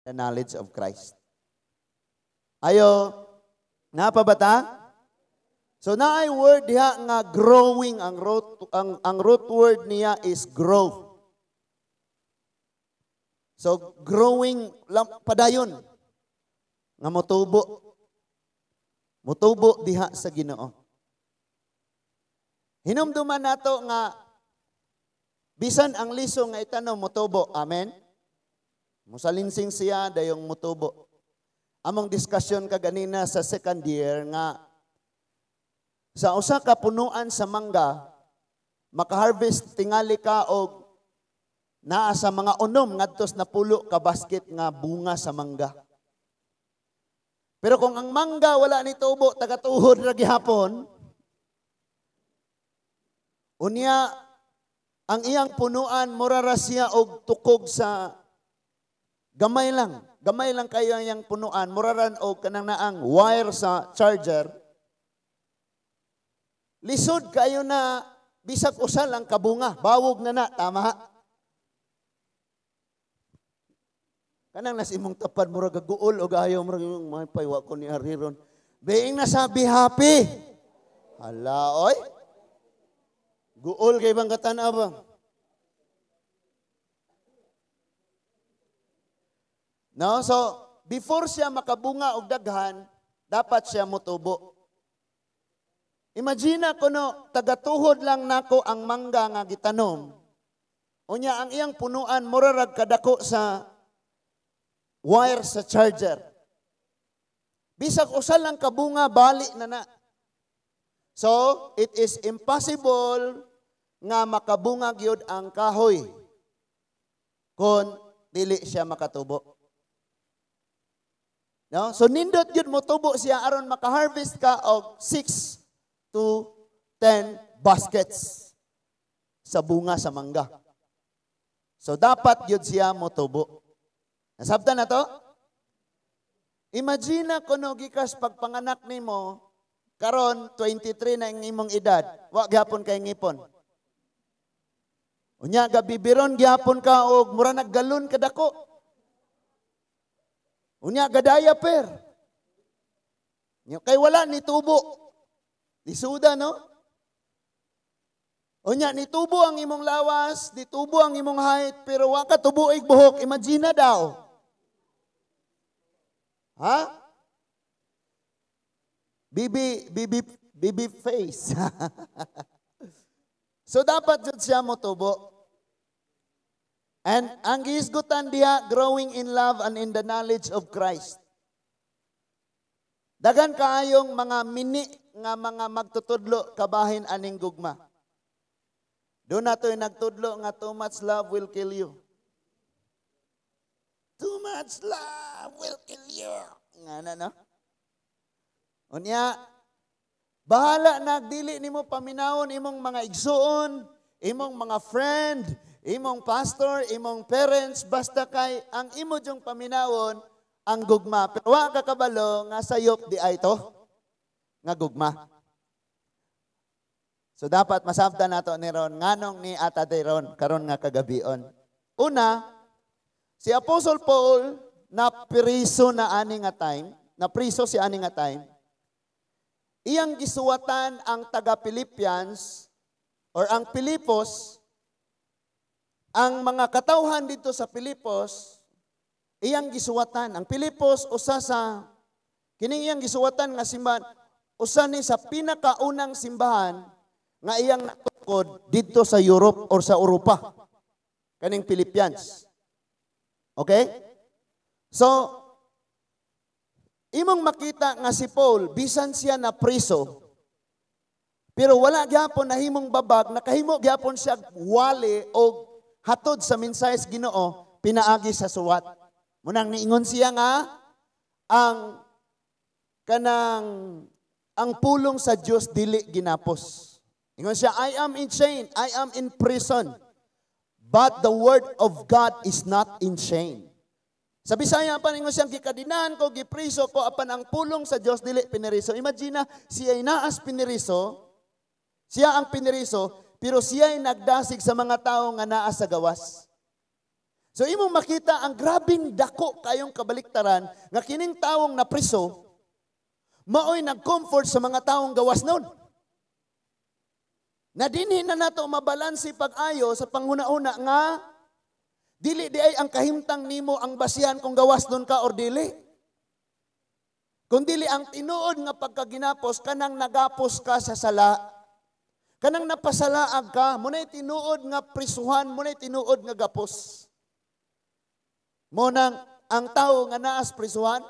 the knowledge of Christ. Ayo, napa ba ta? So naay word diha nga growing, ang root word niya is grow. So growing lang padayon nga motubo. Motubo diha sa Ginoo. Hinumduman nato nga bisan ang liso nga itanom, motubo. Amen. Musalinsing siya, dayong motubo. Among discussion kaganina sa second year nga sa usa ka punuan sa mangga, makaharvest tingali ka og naa sa mga 6 ngadto sa 10 ka basket nga bunga sa mangga. Pero kung ang mangga wala ni tubo, tagatuhod ra gihapon, unya ang iyang punuan mura ra siya og tukog sa gamay lang. Gamay lang kayo ang iyang punuan, mura ran og kanang naang wire sa charger. Lisod kayo na bisag usa lang kabunga, bawog na na, tama? Kanang nas imong tapad, murag gaguol og ayaw, murag yung may paywa ko ni Ariron. Being nasabi happy. Hala, oy. Guol kay bang katanaw ba? No, so before siya makabunga og daghan, dapat siya motubo. Imagine ko no, tagatuhod lang nako ang mangga nga gitanom. Unya ang iyang punuan mura rag kadako sa wire sa charger. Bisag usa lang kabunga, bali na na. So, it is impossible nga makabunga gyud ang kahoy kung dili siya makatubo. No? So nindot gyud motubo siya aron makaharvest ka og 6 to 10 baskets sa bunga sa mangga. So dapat gyud siya motubo. Nasabtan na to? Imagine kuno gikas pagpanganak nimo karon 23 na ang imong edad, wa gyapon kay ngipon. Unya gabibiron gyapon ka og mura naggalon kadako. Unya gadaya per. Nya kay wala ni tubo. Lisuda, no? Unya nitubo ang imong lawas, nitubo ang imong height, pero wa ka tubuig buhok, imagine na daw. Ha? Bibi, bibi, bibi face. So dapat jud siya motubo. And ang gihisgutan diha, growing in love and in the knowledge of Christ. Dagan kaayong mga mini nga mga magtutudlo kabahin aning gugma. Doon na to'y nagtudlo nga too much love will kill you. Too much love will kill you. Nga na, no? Unya, bahala na dili nimo paminawon imong mga igsuon, imong mga friend, imong pastor, imong parents, basta kay ang imo dyong paminawon ang gugma. Pero wa ka kabalo nga sayop di ay to nga gugma. So dapat masabtan nato ni Ron nganong ni ata ron karon nga kagabion. Una, si Apostle Paul na priso na ani nga time, na priso si ani nga time. Iyang gisuwatan ang taga Philippians or ang Pilipos, ang mga katawhan dito sa Pilipos, iyang gisuwatan. Ang Pilipos usa sa kining iyang gisuwatan nga simbahan, usa ni sa pinakaunang simbahan nga iyang natukod dito sa Europe or sa Europa. Kaning Philippians. Okay? So, imong makita nga si Paul, bisan siya na priso, pero wala gyapon nahimong babag, nakahimo gyapon siya wali o hatod sa mensahe sa Ginoo pinaagi sa suwat. Munang niingon siya nga ang kanang ang pulong sa Dios dili ginapos. Ingon siya, "I am in chain, I am in prison, but the word of God is not in chain." Sa Bisaya pa, ingon siyang gikadinahan ko, gipriso ko, apan ang pulong sa Dios dili piniriso. Imagine na, siya ay naas piniriso, siya ang piniriso, pero siya ay nagdasig sa mga tao nga naa sa gawas. So imong makita ang grabing dako kayong kabaliktaran nga kining tawong napriso maoy nag-comfort sa mga taong gawas nun. Na dinhi na nato mabalanse pag-ayo sa panghuna-una nga dili di ay ang kahimtang nimo ang basihan kung gawas nun ka or dili. Kung dili ang tinuod nga pagkaginapos kanang nagapos ka sa sala, kanang napasalaag ka, muna'y tinuod nga prisuhan, muna'y tinuod nga gapos. Mo nang ang tao nga naas prisuhan,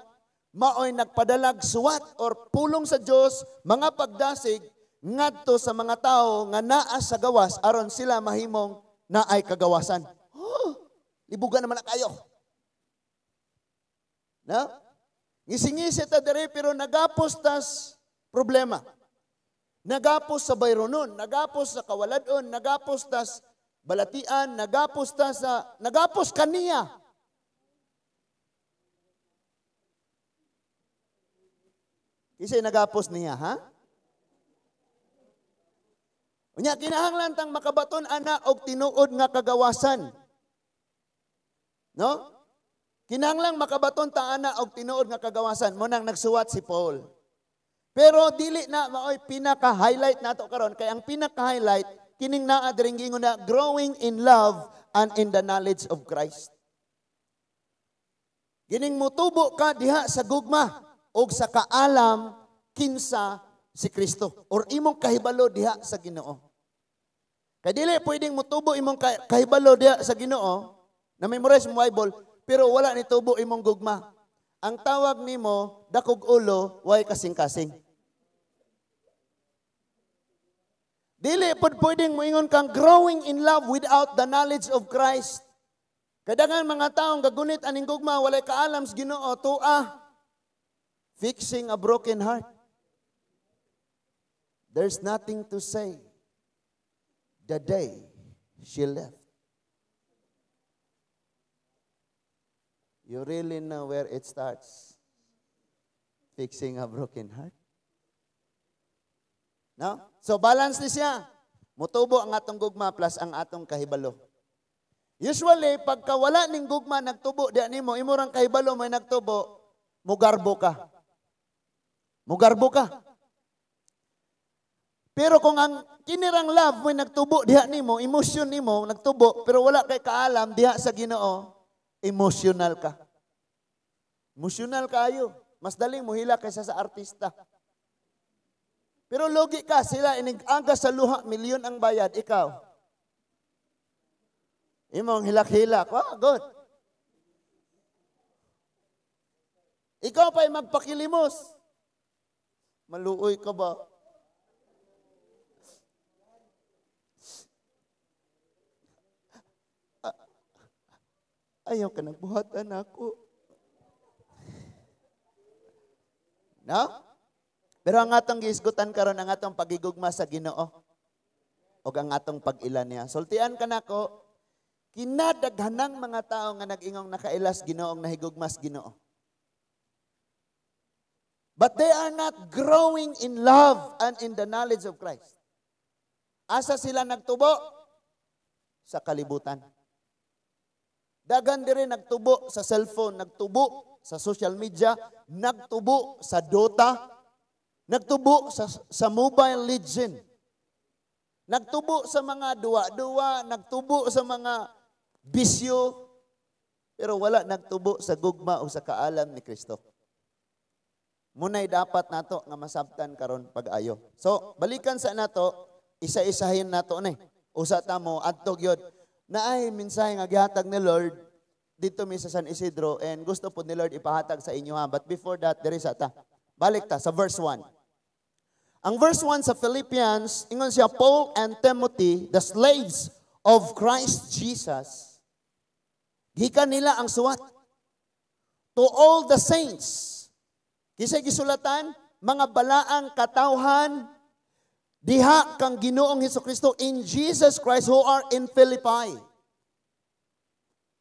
maoy nagpadalag suwat or pulong sa Dios, mga pagdasig ngadto sa mga tao nga naa sa gawas aron sila mahimong naay kagawasan. Oh, libugan naman na kayo. No? Ngisingisi ta diri pero nagapos tas problema. Nagapos sa bayronon, nagapos sa kawaladon, nagapos tas balatian, nagapos ta sa nagapos kaniya. Kisay nagapos niya, ha? Unya kinahanglan tang makabaton ana og tinuod nga kagawasan. No? Kinahanglan makabaton ta ana og tinuod nga kagawasan. Mo nang nagsuwat si Paul. Pero dili na maoy pinaka-highlight nato karon kay ang pinaka-highlight kining naa diri giingon na growing in love and in the knowledge of Christ. Gining motubo ka diha sa gugma og sa kaalam kinsa si Kristo or imong kahibalo diha sa Ginoo. Kay dili pwedeng motubo imong kahibalo diha sa Ginoo na memorize mo Bible pero wala ni tubo imong gugma. Ang tawag nimo dakog ulo, way kasing-kasing. Dili pod pwedeng moingon kang growing in love without the knowledge of Christ. Kadangan mga taong gagunit aning gugma walay kaalam sa Ginoo, tua fixing a broken heart. There's nothing to say the day she left. You really know where it starts. Fixing a broken heart. No? So balance ni siya. Mutubo ang atong gugma plus ang atong kahibalo. Usually, pagka wala ning gugma nagtubo diya nimo, imo rang kahibalo may nagtubo, mugarbo ka. Mugarbo ka. Pero kung ang kinirang love may nagtubo diha nimo, emosyon nimo nagtubo, pero wala kay kaalam diha sa Ginoo, emotional ka. Emotional kayo. Mas daling muhila kaysa sa artista. Pero logi ka, sila inig-aga sa luha, milyon ang bayad, ikaw. Imong hilak-hilak. Oh, good. Ikaw pa'y magpakilimos. Maluoy ka ba? Ayaw ka nagbuhatan ako. No? Pero ang atong gihisgutan karon ang atong pagigugma sa Ginoo ug ang atong pag-ila niya. Sultian ka nako, kinadaghanang mga tao nga nag-ingong nakailas Ginoo nahigugmas Ginoo. But they are not growing in love and in the knowledge of Christ. Asa sila nagtubo? Sa kalibutan. Dagan diri nagtubo sa cellphone, nagtubo sa social media, nagtubo sa Dota, nagtubo sa Mobile Legend. Nagtubo sa mga duwa-duwa, nagtubo sa mga bisyo, pero wala nagtubo sa gugma o sa kaalam ni Kristo. Muna'y dapat nato nga masabtan karon pag-ayo. So, balikan sa nato, isa-isahin nato ni. Usa ta mo adto gyud. Naay mensahe nga gihatag ni Lord dito mi sa San Isidro and gusto po ni Lord ipahatag sa inyo ha. But before that, diri sa ta. Balik ta sa verse 1. Ang verse 1 sa Philippians, ingon siya, Paul and Timothy, the slaves of Christ Jesus, gikan nila ang suwat to all the saints. Kisay gisulatan, mga balaang katawhan, diha kang Ginoong Hesukristo in Jesus Christ who are in Philippi.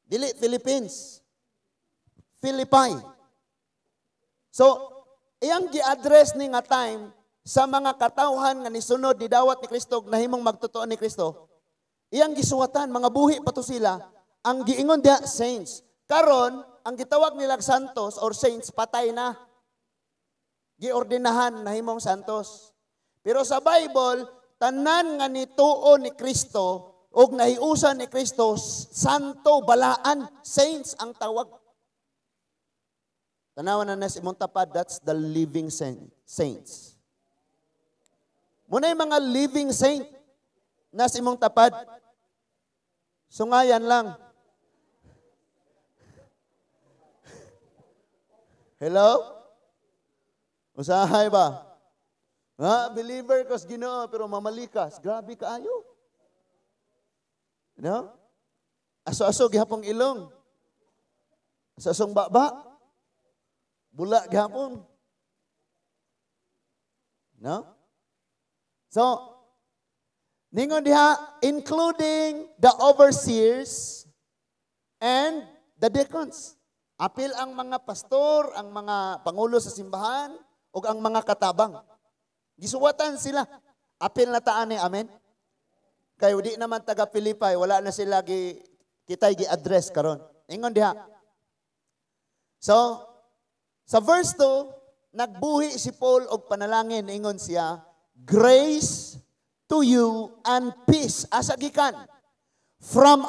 Dili Philippines. Philippi. So, iyang gi-address ni nga time sa mga katawhan nga nisunod ni dawat ni Kristo nahimong magtotoo ni Kristo. Iyang gisuwatan mga buhi pa to sila Ang giingon diha, saints. Karon, ang gitawag nilang santos or saints, patay na. Giordinahan nahimong santos. Pero sa Bible, tanan nga nituo ni Kristo ug nahiusan ni Kristo, santo, balaan, saints ang tawag. Tanawan na sa imong tapad, that's the living saints. Muna yung mga living saint na sa imong tapad. Sungayan lang. Hello? Usahay ba? Ha, believer kas Ginoo pero mamalikas. Grabe kaayo. No? Aso-aso gihapong ilong. Aso-asong baba. Bula gihapon. No? So, ningon diha, including the overseers and the deacons. Apil ang mga pastor, ang mga pangulo sa simbahan, ug ang mga katabang. Gisuwatan sila. Apil na taan ni, amen? Kayo di naman taga Pilipay, wala na sila kitay gi-address karon. Ingon diha. So, sa verse 2, nagbuhi si Paul og panalangin, ingon siya, "Grace to you and peace," asa gikan? From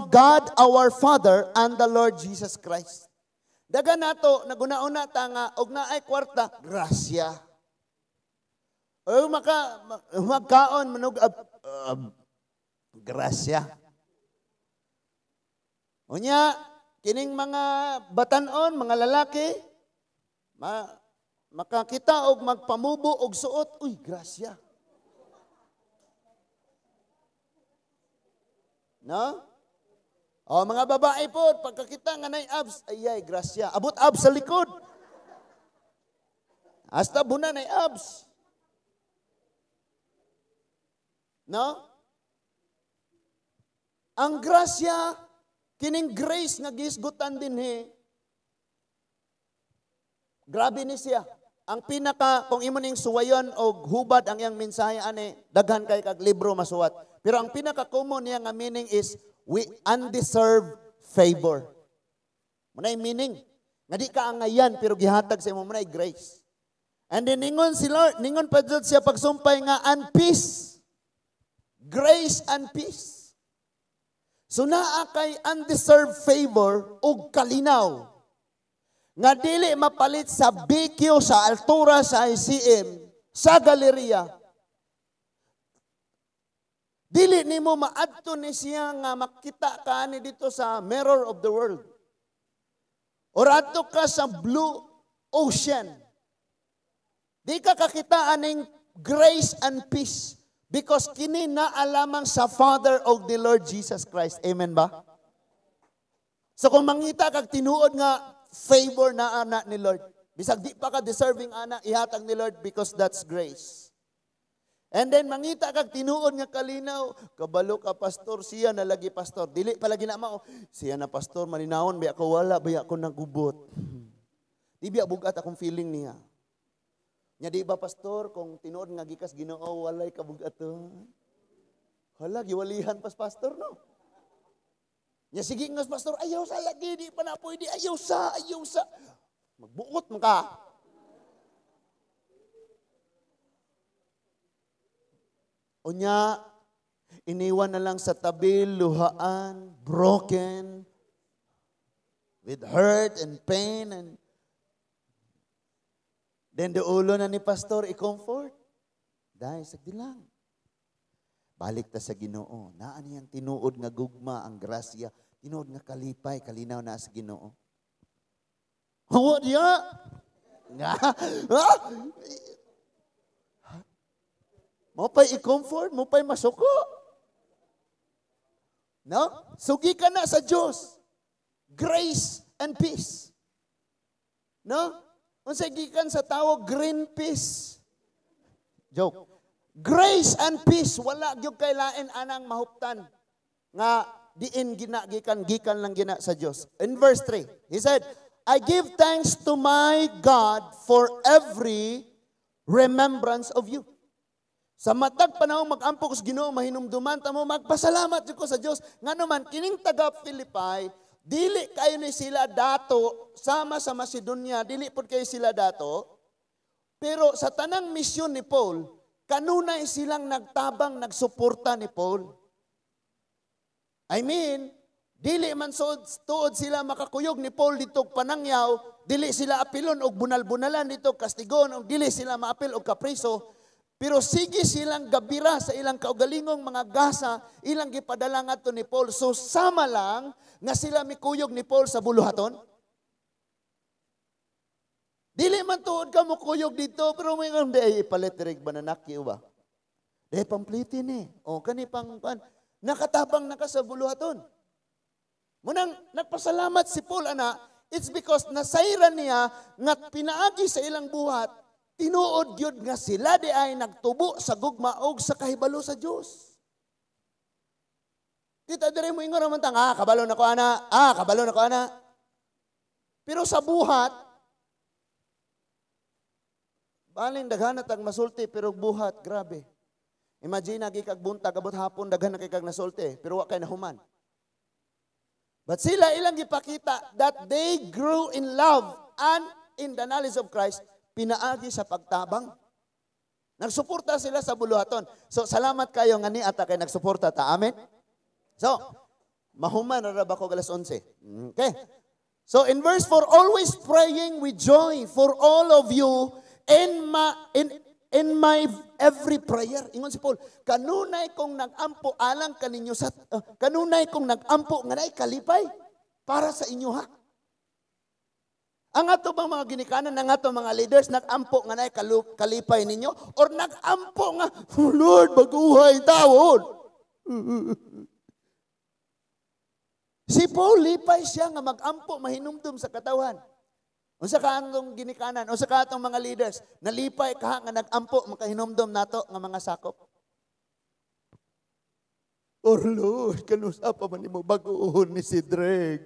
God our Father and the Lord Jesus Christ. Daga nato naguna-una ta nga og naay kwarta, grasya. O magkaon manog grasya. Unya kining mga batan-on, mga lalaki, makakita og magpamubo og suot, uy, grasya. No? O mga babae po, pagkakita nga nay abs, ayay, grasya. Abot abs sa likod. Hasta buna nay abs. No? Ang grasya, kining grace nga gisgutan din he. Grabe ni siya. Ang pinaka, kung imo ning suwayon og hubad ang iyang mensahe ani, daghan kay kag libro masuwat. Pero ang pinaka-common niya nga meaning is we undeserved favor. Muna'y meaning. Nga di ka angayan pero gihatag sa imo, muna'y grace. And then ningon si Lord, ningon pa jud siya pagsumpay nga and peace. Grace and peace. So naa kay undeserved favor ug kalinaw nga dili mapalit sa BQ, sa altura, sa ICM, sa galeria. Dili nimo maadto ni siya nga makita ka ani dito sa mirror of the world. Or adto ka sa blue ocean. Di ka kakita aning grace and peace because kini naa lamang sa Father of the Lord Jesus Christ. Amen ba? So kung mangita kag tinuod nga favor na anak ni Lord, bisag di pa ka deserving anak, ihatag ni Lord because that's grace. And then mangita kag tinuod nga kalinaw, kabalo ka pastor, siya na lagi pastor. Dili pa lagi na mao, siya na pastor, malinawon biya ko wala, biya ko nagubot. Di biya bugat akong feeling niya. Nya di ba pastor, kung tinuod nga gikas Ginoo walay kabugaton. Hala, giwalihan pas pastor no. Nya sige nga pastor, ayaw sa lagi, di pa na pwede, ayaw sa, ayaw sa. Magbuot man ka. Unya, iniwan na lang sa tabi, luhaan, broken, with hurt and pain. And then the ulo na ni pastor, i-comfort. Dahil sa dilang. Balik ta sa Ginoo. Naa niyang tinuod nga gugma, ang grasya, tinuod nga kalipay, kalinaw na sa Ginoo. Hawa niya! Nga! Mo pa'y i-comfort, mo pa'y masuko. No? Sugi ka na sa Diyos. Grace and peace. No? Unsay gikan sa tawo, green peace. Joke. Grace and peace, wala gyud kay lain anang mahuptan nga diin gina gikan, gikan lang gina sa Dios. In verse 3, he said, "I give thanks to my God for every remembrance of you." Sa matag panahon mag-ampo ko sa Ginoo, mahinumduman ta mo, magpasalamat jud ko sa Dios. Ngano man kining taga Philippi, dili kayo ni sila dato sama sa Macedonia, dili pud kayo sila dato. Pero sa tanang misyon ni Paul, kanunay silang nagtabang, nagsuporta ni Paul. I mean, dili man suod, tuod sila makakuyog ni Paul dito panangyaw, dili sila apilon og bunal-bunalan dito kastigon, og dili sila maapil og kapriso. Pero sige silang gabira sa ilang kaugalingong mga gasa, ilang gipadala ngadto ni Paul. So sama lang nga sila mikuyog ni Paul sa buluhaton. Dili man tuod ka mukuyog dito, pero may nga, di ipalit direk bananaki ba? Di pampliti ni. O kani pang pan, nakatabang na ka sa buluhaton. Munang nagpasalamat si Paul ana, it's because nasayran niya nga pinaagi sa ilang buhat, tinuod gyud nga sila di ay nagtubo sa gugma og sa kahibalo sa Dios. Kita diri mo ingon raman tang, ah, kabalo na ko ana, ah, kabalo na ko ana. Pero sa buhat, baling daghan na tag masulti, pero buhat, grabe. Imagine, nagi kag buntag, abot hapon, daghan na kay kag nasulti, pero wa kay nahuman. But sila ilang gipakita that they grew in love and in the knowledge of Christ, pinaagi sa pagtabang. Nagsuporta sila sa buluhaton. So, salamat kayo nga ni ata kay nagsuporta ta. Amen? So, mahuman na ra ba ko alas 11? Okay. So, in verse 4, always praying with joy for all of you in my every prayer. Ingon si Paul, kanunay kong nag-ampo alang kaninyo sa kanunay kong nag-ampo nga naay kalipay para sa inyo ha. Ang ato bang mga ginikanan, ang ato mga leaders, nag-ampo nga naay kalipay ninyo or nag-ampo nga, "Oh, Lord, baguhay tawon." Si Paul, lipay siya nga mag-ampo mahinumdum sa katawhan. Unsa ka atong ginikanan, unsa ka atong mga leaders, nalipay ka nga nag-ampo makahinumdum nato nga mga sakop? Oh Lord, kanusa pa man nimo bag-ohon ni si Dreg?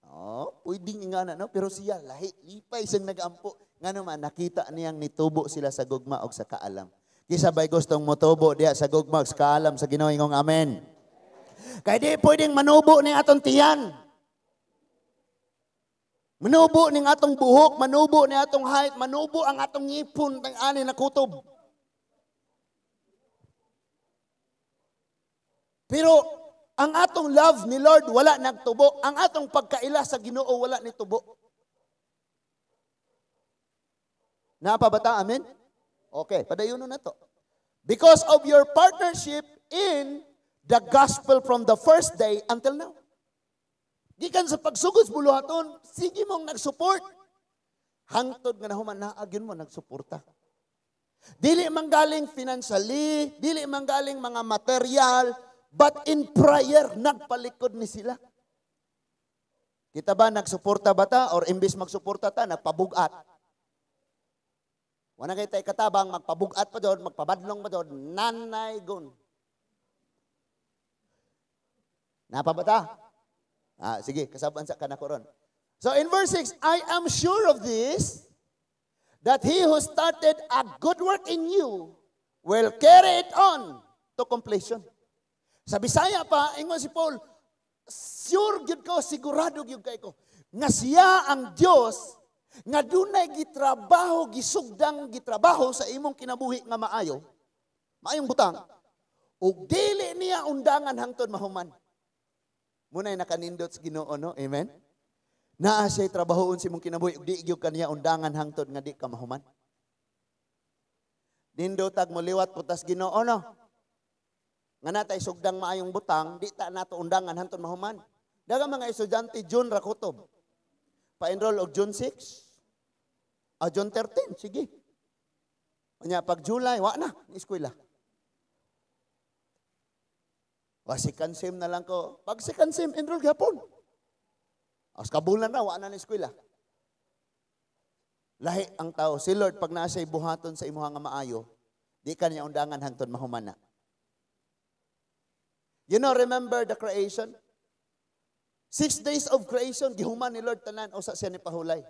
Oh, pwedeng ingana, no? Pero siya, lahi, lipay siyang nag-ampo. Nga naman, nakita niyang nitubo sila sa gugma og sa kaalam. Kisa ba'y gustong motubo diha sa gugma og sa kaalam sa Ginoo, ingong amen. Kay di pwedeng manubo ning atong tiyan. Manubo ning atong buhok, manubo ni atong height, manubo ang atong ngipon tang ani na kutob. Pero ang atong love ni Lord wala nagtubo, ang atong pagkaila sa Ginoo wala nitubo. Naa pa ba ta? Amen? Okay, padayon na to. Because of your partnership in the gospel from the first day until now. Gikan sa pagsugod sa buluhaton, sige mong nagsupport. Hangtod nga nahuman naa gyud mo nagsuporta. Dili man galing financially, dili man galing mga material, but in prayer, nagpalikod ni sila. Kita ba, nagsuporta ba ta? Or imbis magsuporta ta, nagpabugat? Wala kay tay katabang, magpabugat pa doon, magpabadlong pa doon, nanay gun. Napa ba ta? Ah, sige, kasaban sa kanakoron. So in verse 6, I am sure of this, that he who started a good work in you will carry it on to completion. Sa Bisaya pa, ingon si Paul, sure gyud ko, sigurado gyud kay ko, nga siya ang Dios nga dunay gitrabaho, gisugdang gitrabaho sa imong kinabuhi nga maayo, maayong butang, ug dili niya undangan hangtod mahuman. Muna'y nakanindot sa Ginoo, no? Amen? Naa siya'y trabahoon sa imong kinabuhi, ug di gyud kaniya undangan hangtod nga di ka mahuman. Nindotag mo liwat putas Ginoo, no? Nga natay sugdang maayong butang, di ta nato undangan hangtod mahuman. Daghang mga estudyante June ra kutob. Pa-enroll og June 6. June 13, sige. Unya pag July, wa na, ni eskwela. Wa second sem na lang ko. Pag second sem, enroll gyapon. As kabulan na, wa na ni eskwela. Lahi ang tao. Si Lord, pag naa siya'y buhaton sa imuha nga maayo, di ka niya undangan hangtod mahuman na. You know, remember the creation? 6 days of creation, gihuman ni Lord tanan, usa siya ni pahulay.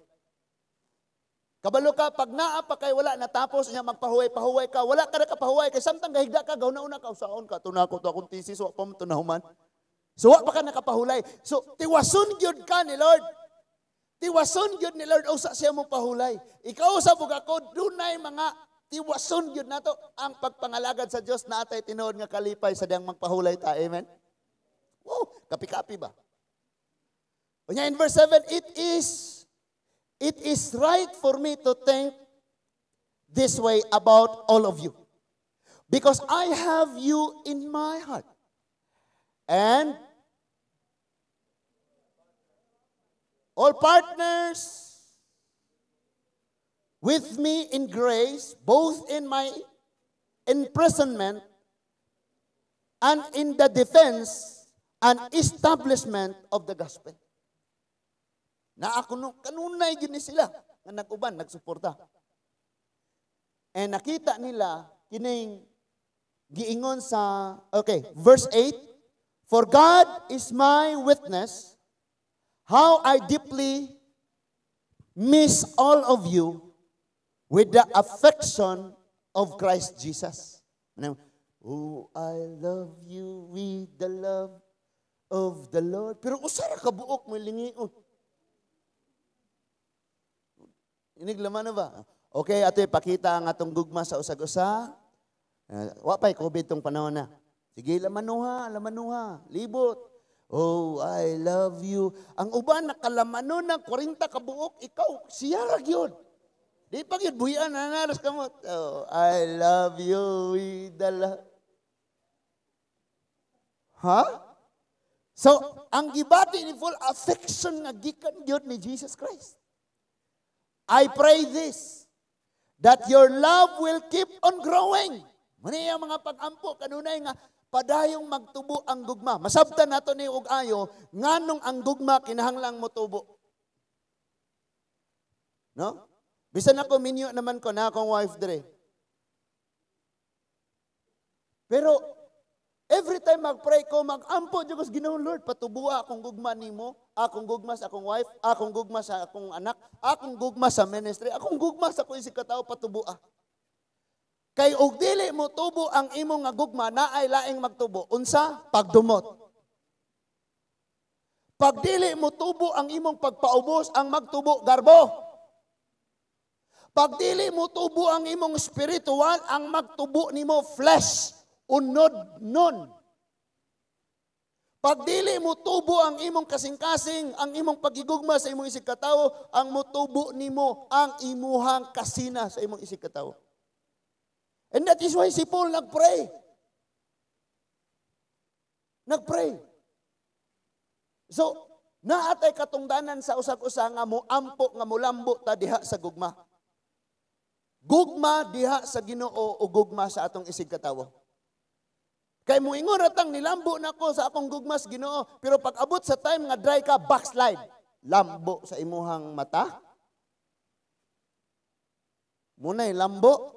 Kabalo ka, pag naa pa kay wala natapos niya magpahuway-pahuway ka, wala ka na kapahuway, kay samtang gahigda ka, gahuna-una ka, usaon ka, to na ko to akong thesis, wa pa man to nahuman. So, wa pa ka nakapahulay. So, tiwason gyud ka ni Lord. Tiwason gyud ni Lord, usa siya mo pahulay. Ikaw sa ako, dunay mga tiwason gyud nato ang pagpangalagad sa Dios na atay tinuod nga kalipay sa diyang magpahulay ta. Amen? Wow, kapi-kapi ba? Unya in verse 7, "It is right for me to think this way about all of you, because I have you in my heart. And all partners with me in grace, both in my imprisonment and in the defense and establishment of the gospel." Na ako no, kanunay gyud ni sila nga nag-uban, nagsuporta. And nakita nila kining giingon sa, okay, verse 8, "For God is my witness how I deeply miss all of you with the affection of Christ Jesus." Oh, I love you with the love of the Lord. Pero usa ra ka buok mo lingion. Inig laman na ba? Okay, ato ipakita ang atong gugma sa usag-usa. Wa pa'y COVID tong panahon na. Sige, lamanuha, lamanuha, libot. Oh, I love you. Ang uban nakalamano ng 40 ka buok, ikaw, siya ra gyud. Di pa gyud buhian na naras kamot. Oh, I love you with the love. Ha? So, ang gibati ni Paul, affection nga gikan gyud ni Jesus Christ. "I pray this, that your love will keep on growing." Mani ang mga pag-ampo, kanunay nga, padayong magtubo ang gugma. Masabtan nato ni og ayo, nganong ang gugma kinahanglang motubo. No? Bisan ako, minyo naman ko na akong wife dire. Pero, every time mag-pray ko, mag-ampo, Diyos, Ginoo Lord, patubua akong gugma nimo, akong gugma sa akong wife, akong gugma sa akong anak, akong gugma sa ministry, akong gugma sa akong isig katao, patubua. Kay og dili mo tubo ang imong nga gugma, naay laing magtubo. Unsa? Pagdumot. Pag dili mo tubo ang imong pagpaubos, ang magtubo, garbo. Pag dili mo tubo ang imong spiritual, ang magtubo nimo flesh, unod nun. Pag dili mo tubo ang imong kasing-kasing, ang imong pagigugma sa imong isig katawo, ang motubo nimo ang imuhang kasina sa imong isig katawo. And that is why si Paul nagpray. Nagpray. So, naatay katungdanan sa usag-usa nga mo ampo nga mulambo ta diha sa gugma. Gugma diha sa Ginoo o gugma sa atong isig katawo. Kay moingon ratang nilambo na ko sa akong gugma sa Ginoo, pero pag abot sa time nga dry ka, backslide. Lambo sa imuhang mata. Munay lambo.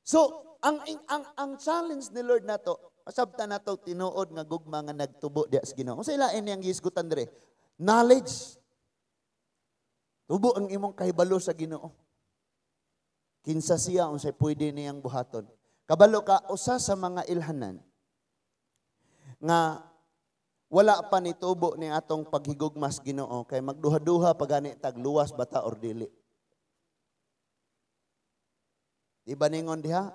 So, ang challenge ni Lord nato, masabta nato tinuod nga gugma nga nagtubo diha sa Ginoo. Unsa ilain niyang gihisgutan dire? Knowledge. Tubo ang imong kahibalo sa Ginoo. Kinsa siya, unsay pwede niyang buhaton. Kabalo ka, usa sa mga ilhanan nga wala pa ni tubo ni atong paghigugmas Ginoo kay magduha-duha pagani tag luwas bata or dili. Di ba ningon diha?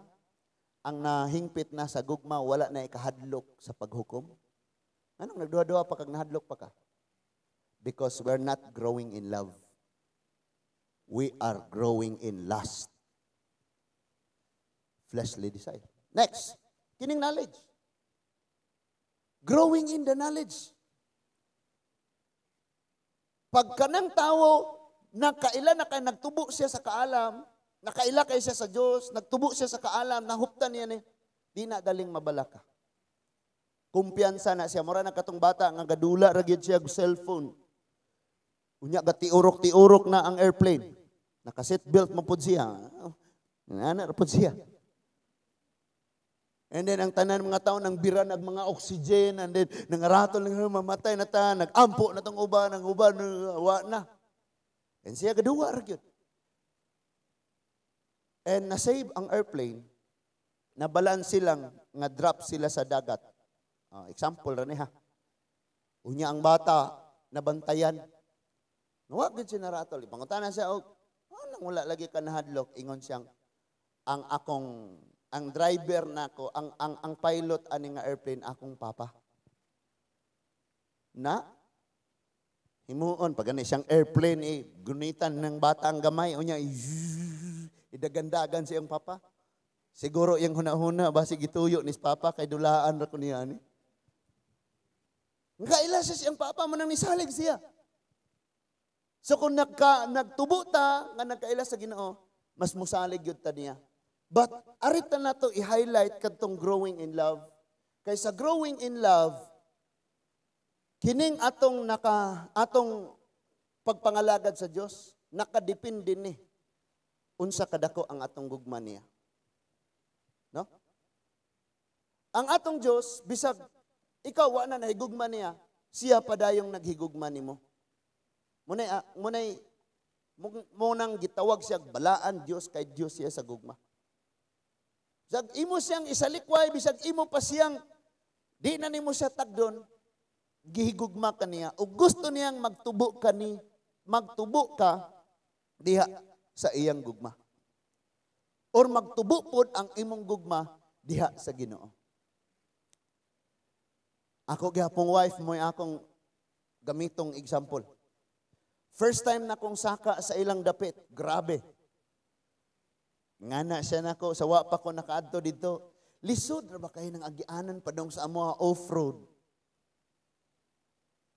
Ang nahingpit na sa gugma wala na ikahadlok sa paghukom. Anong nagduha-duha pa kag nahadlok pa ka? Because we're not growing in love. We are growing in lust. Fleshly desire. Next, kining knowledge. Growing in the knowledge. Pag kanang tao, nakaila na kay nagtubo siya sa kaalam, nakaila kay siya sa Diyos, nagtubo siya sa kaalam, nahuptan niya ni, di na daling mabalaka. Kumpiyansa na siya. Mura na katong bata nga gadula ra gyud siya og cellphone. Unya gatiurok-tiurok na ang airplane. Naka-seatbelt man pud siya. Ana ra pud siya. And then ang tanan mga tao nang bira nag mga oxygen, and then nangaraton lang mamatay na ta, nagampo na tong uban, ang uban wa na. And siya gaduwa ra gyud. And na-save ang airplane, nabalaan silang nga drop sila sa dagat. Example ra ni ha. Unya ang bata nabantayan. Nuwa gid siya naratol. Pangutana siya og anong wala lagi ka nahadlok, ingon siyang ang akong ang driver nako, ang pilot ani nga airplane akong papa. Na himuon pag gani siyang airplane eh, gunitan ng bata ang gamay unya idagandagan siyang papa. Siguro iyang huna-huna basi gituyo ni papa kay dulaan ra ko niya ani. Kaila siya siyang papa mo nang nisalig siya. So kung nagtubo ta nga nagkaila sa Ginoo, mas musalig gyud ta niya. But arita nato i-highlight kadtong growing in love. Kay sa growing in love, kining atong pagpangalagad sa Dios nakadepende ni unsa kadako ang atong gugma niya. No? Ang atong Dios, bisag ikaw wa na nahigugma niya, siya padayong naghigugma nimo. Munay nang gitawag siya balaan Dios kay Dios siya sa gugma. Bisag imo siyang isalikway, bisag imo pa siyang di na nimo siya tagdon, gihigugma ka niya ug gusto niyang magtubo ka diha sa iyang gugma. Or magtubo pod ang imong gugma diha sa Ginoo. Ako gihapong wife mo akong gamitong example. First time na kong saka sa ilang dapit, grabe. Ngana siya nako, sa wa pa ko nakaadto dito. Lisod ra ba kayo ng agianan padong sa amoa off-road?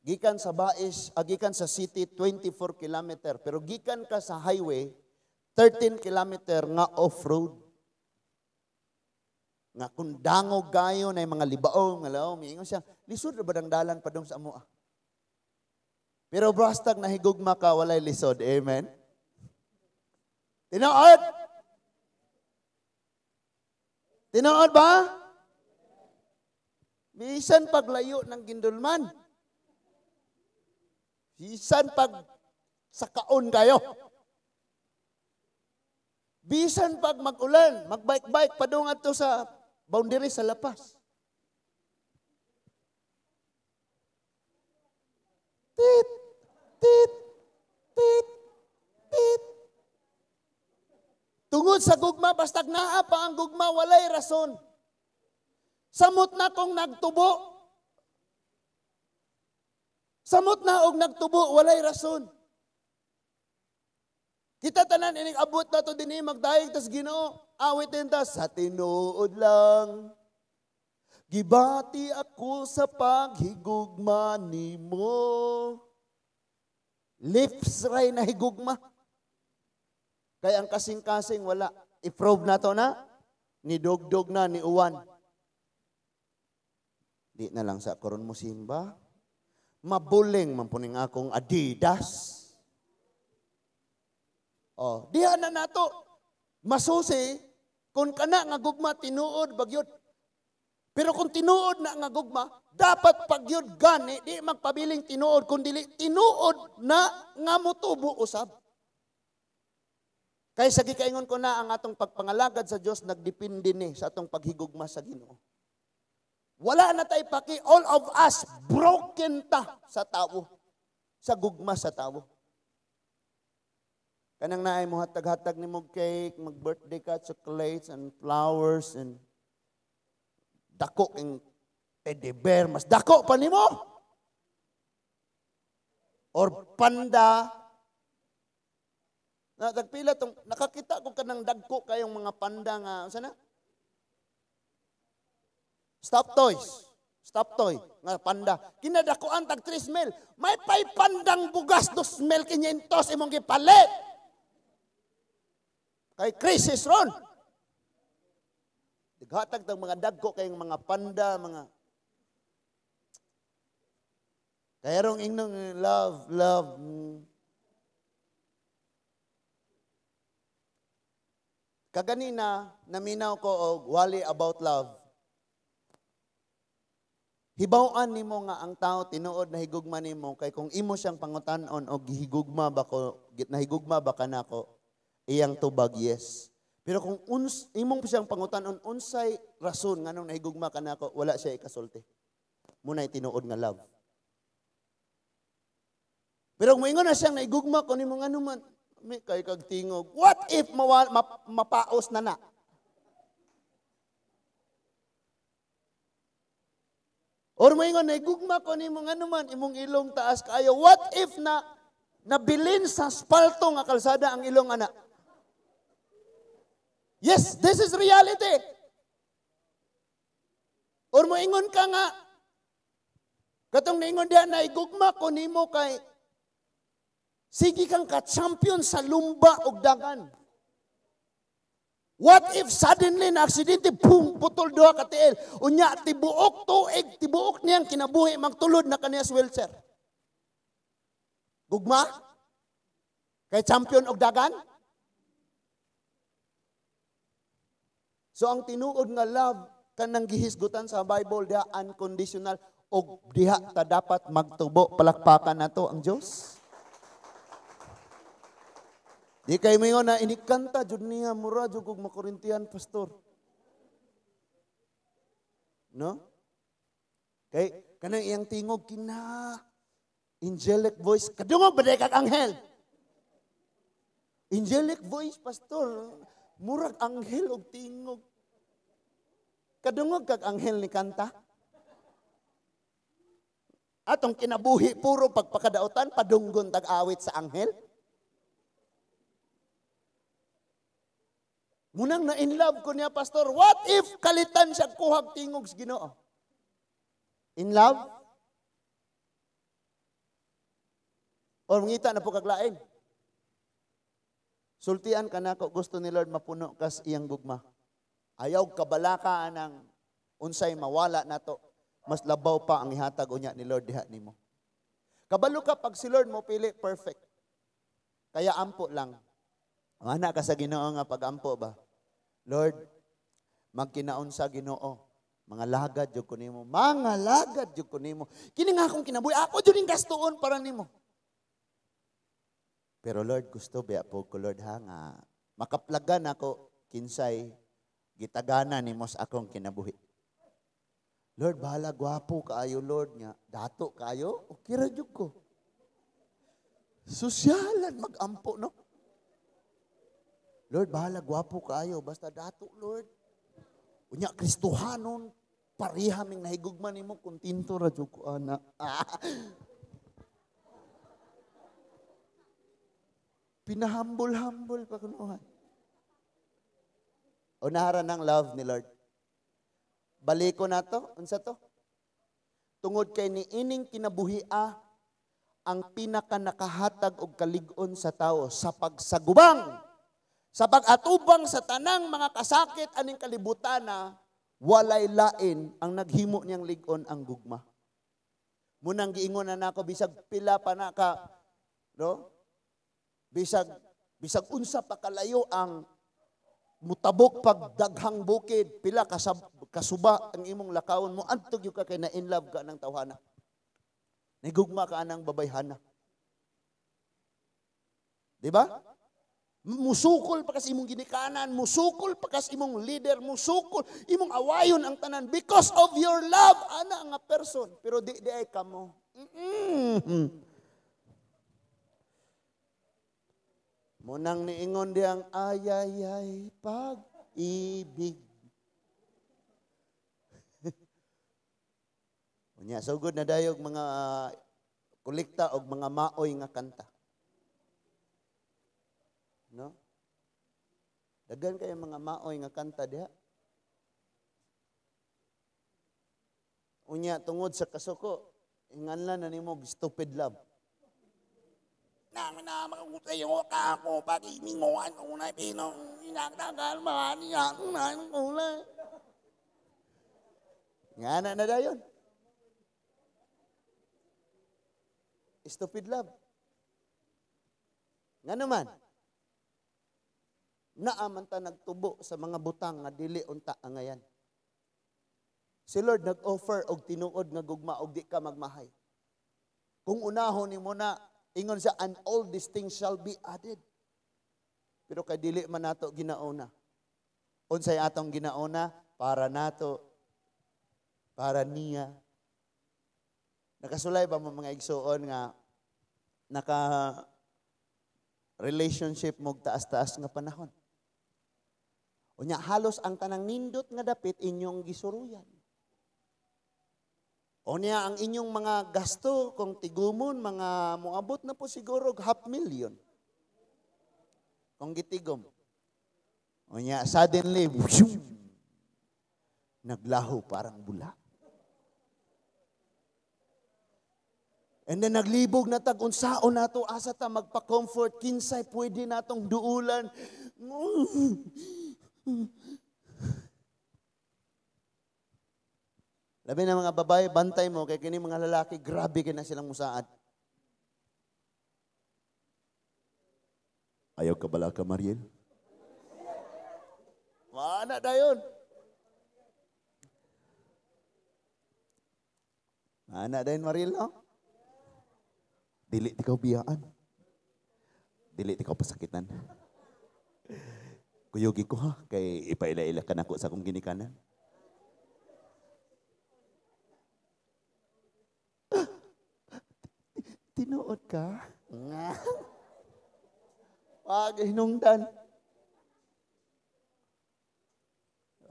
Gikan sa Bais, gikan sa city 24 kilometer, pero gikan ka sa highway 13 kilometer nga off-road. Nga kung dangog gayo na yung mga libaong, nga laom, miingon siya, lisod ra ba dang dalan padong sa amoa? Pero bastag nahigugma ka, walay lisod. Amen? Tinuod? Tinuod ba? Bisan paglayo ng gindulman. Bisan pag sakaon kayo. Bisan pag mag-ulan, magbike-bike padung adto sa boundary sa lapas. Tit, tit, tit, tit. Tungod sa gugma, bastag naa pa ang gugma, walay rason. Samot na kong nagtubo. Samot na og nagtubo, walay rason. Kita tanan ining abot na to dinhi magdayeg tas Ginoo. Awit din ta sa tinuod lang. Gibati ako sa paghigugma nimo. Lips ray na higugma. Kaya ang kasing-kasing wala. I-probe na to na. Ni dogdog na, ni uwan. Di na lang sa koron mo simba. Mabuling man puning akong Adidas. Oh, diha na nato. Masusi kung kana nga gugma tinuod bagyod. Pero kung tinuod na nga gugma, dapat pagyod gani di magpabiling tinuod kun dili tinuod na nga motubo usab. Kaysa gikaingon ko na ang atong pagpangalagad sa Dios nagdepende ni sa atong paghigugma sa Ginoo. Wala na tay paki, all of us broken ta sa tawo, sa gugma sa tawo. Kanang naay mo hatag-hatag nimo cake, mag-birthday ka, chocolates and flowers and dako king teddy bear, mas dako pa nimo. Or panda. Na tagpila tong nakakita ko kanang dagko kayong mga panda nga unsa na? Stop toys. Stop toy nga panda. Kinadakoan tag 3 mil. May pay pandang bugas 2 mil 500 imong gipalit. Kay crisis ron. Dighatag tag mga dagko kayong mga panda, mga kayarong ingnong love, love. Kaganina, naminaw ko og Wali About Love. Hibaw-an nimo nga ang tao tinuod na higugma nimo kay kung imo siyang pangutan-on og gihigugma ba ko, nahigugma ba ka nako, iyang tubag yes. Pero kung imong siyang pangutan-on unsay rason nganong nahigugma ka nako, wala siya ikasulti. Muna'y tinuod nga love. Pero kung moingon na siyang nahigugma ko nimo ngano man, may kay kag tingog. What if mapaos na na? Or moingon nahigugma ko nimo ngano man, imong ilong taas kaayo. What if na nabilin sa asfalto nga kalsada ang ilong ana? Yes, this is reality. Or moingon ka nga katong niingon diha nahigugma ko nimo kay sige kang ka-champion sa lumba og dagan. What if suddenly na aksidente, boom, putol duha ka tiil. Unya, tibuok tuig, tibuok niyang kinabuhi, magtulod na kaniya sa wheelchair. Gugma? Kay champion og dagan? So ang tinuod nga love, kanang gihisgutan sa Bible, diha unconditional, og diha ta dapat magtubo. Palakpakan nato ang Dios. Di kay moingon na inikanta jud niya mura jud og makorintian pastor. No? Kay kanang iyang tingog kina angelic voice. Kadungog ba kag anghel? Angelic voice pastor, murag anghel og tingog. Kadungog kag anghel ni kanta? Atong kinabuhi puro pagpakadaotan padunggon tag-awit sa anghel. Munang na in love ko niya, pastor. What if kalitan siya kuhag tingog sa Ginoo? In love? Or ngita na po kaglain? Sultian ka na ko, gusto ni Lord mapuno kas iyang gugma. Ayaw kabalaka anang unsay mawala nato, mas labaw pa ang ihatag unya ni Lord diha nimo. Kabalo ka pag si Lord mo pili perfect. Kaya ampo lang. Ana ka sa Ginoo nga pagampo ba? Lord, magkinaon sa Ginoo. Mga lagad jud ko nimo, mga lagad jud ko nimo. Kini nga akong kinabuhi, ako jud ning gastuon para nimo. Pero Lord, gusto biya po ko Lord ha nga makaplagan ako kinsay gitagana nimo sa akong kinabuhi. Lord, bahala gwapo kaayo Lord nga, dato kaayo, okay ra jud ko. Sosyalan magampo no. Lord, bahala gwapo kaayo basta dato Lord. Unya Kristohanon, pareha ming nahigugma nimo, kontento ra jud ko ana. Pinahambol-hambol pa kunuhan. Unahara ng love ni Lord. Baliko na to, unsa to? Tungod kay niining kinabuhia ang pinaka nakahatag og kalig-on sa tao sa pagsagubang, sa pag-atubang sa tanang mga kasakit aning kalibutan na walay lain ang naghimo niyang lig-on ang gugma. Munang giingon na nako bisag pila pa na ka, no? Bisag unsa pa kalayo ang mutabok pag daghang bukid, pila kasuba ang imong lakawon mo adto gyud ka kay na in love ka ng tawhana. Nigugma ka anang babayhana. Di ba? Musukol pa kas imong ginikanan, musukol pa kas imong leader, musukol imong awayon ang tanan because of your love ana nga person. Pero di ay kamo. Munang niingon diyang ayayay pag-ibig. Unya sugod na dayog mga kolekta og mga maoy nga kanta. No? Daghan kayo mga maoy nga kanta diha. Unya tungod sa kasuko, inganlan na nimo stupid love. Nga na dayon. Stupid love. Nga naman, naaman ta nagtubo sa mga butang nga dili unta angayan. Si Lord nag-offer og tinuod nga gugma og di ka magmahay. Kung unahon nimo na, ingon siya, and all these things shall be added. Pero kay dili man nato ginauna. Unsay atong ginauna? Para nato, para niya. Nakasulay ba mo mga igsuon nga naka relationship mo taas-taas nga panahon? Unya halos ang tanang nindot nga dapit inyong gisuruyan. Unya ang inyong mga gasto kung tigumon mga moabot na po siguro 500,000. Kung gitigom. Unya suddenly whew, naglaho parang bula. And then naglibog na tag unsaon nato asa ta magpa-comfort, kinsay pwede natong duulan. Labi na mga babae, bantay mo kay kini mga lalaki, grabe kay na silang musaad. Ayaw ka bala ka, Mariel? Maana dayon. Maana dayon, Mariel, no? Dili ti ka biyaan. Dili ti ka pasakitan. Kuyugi ko ha, kay ipaila-ila ka nako sa akong ginikanan. Tinuod ka? Wag hinungdan.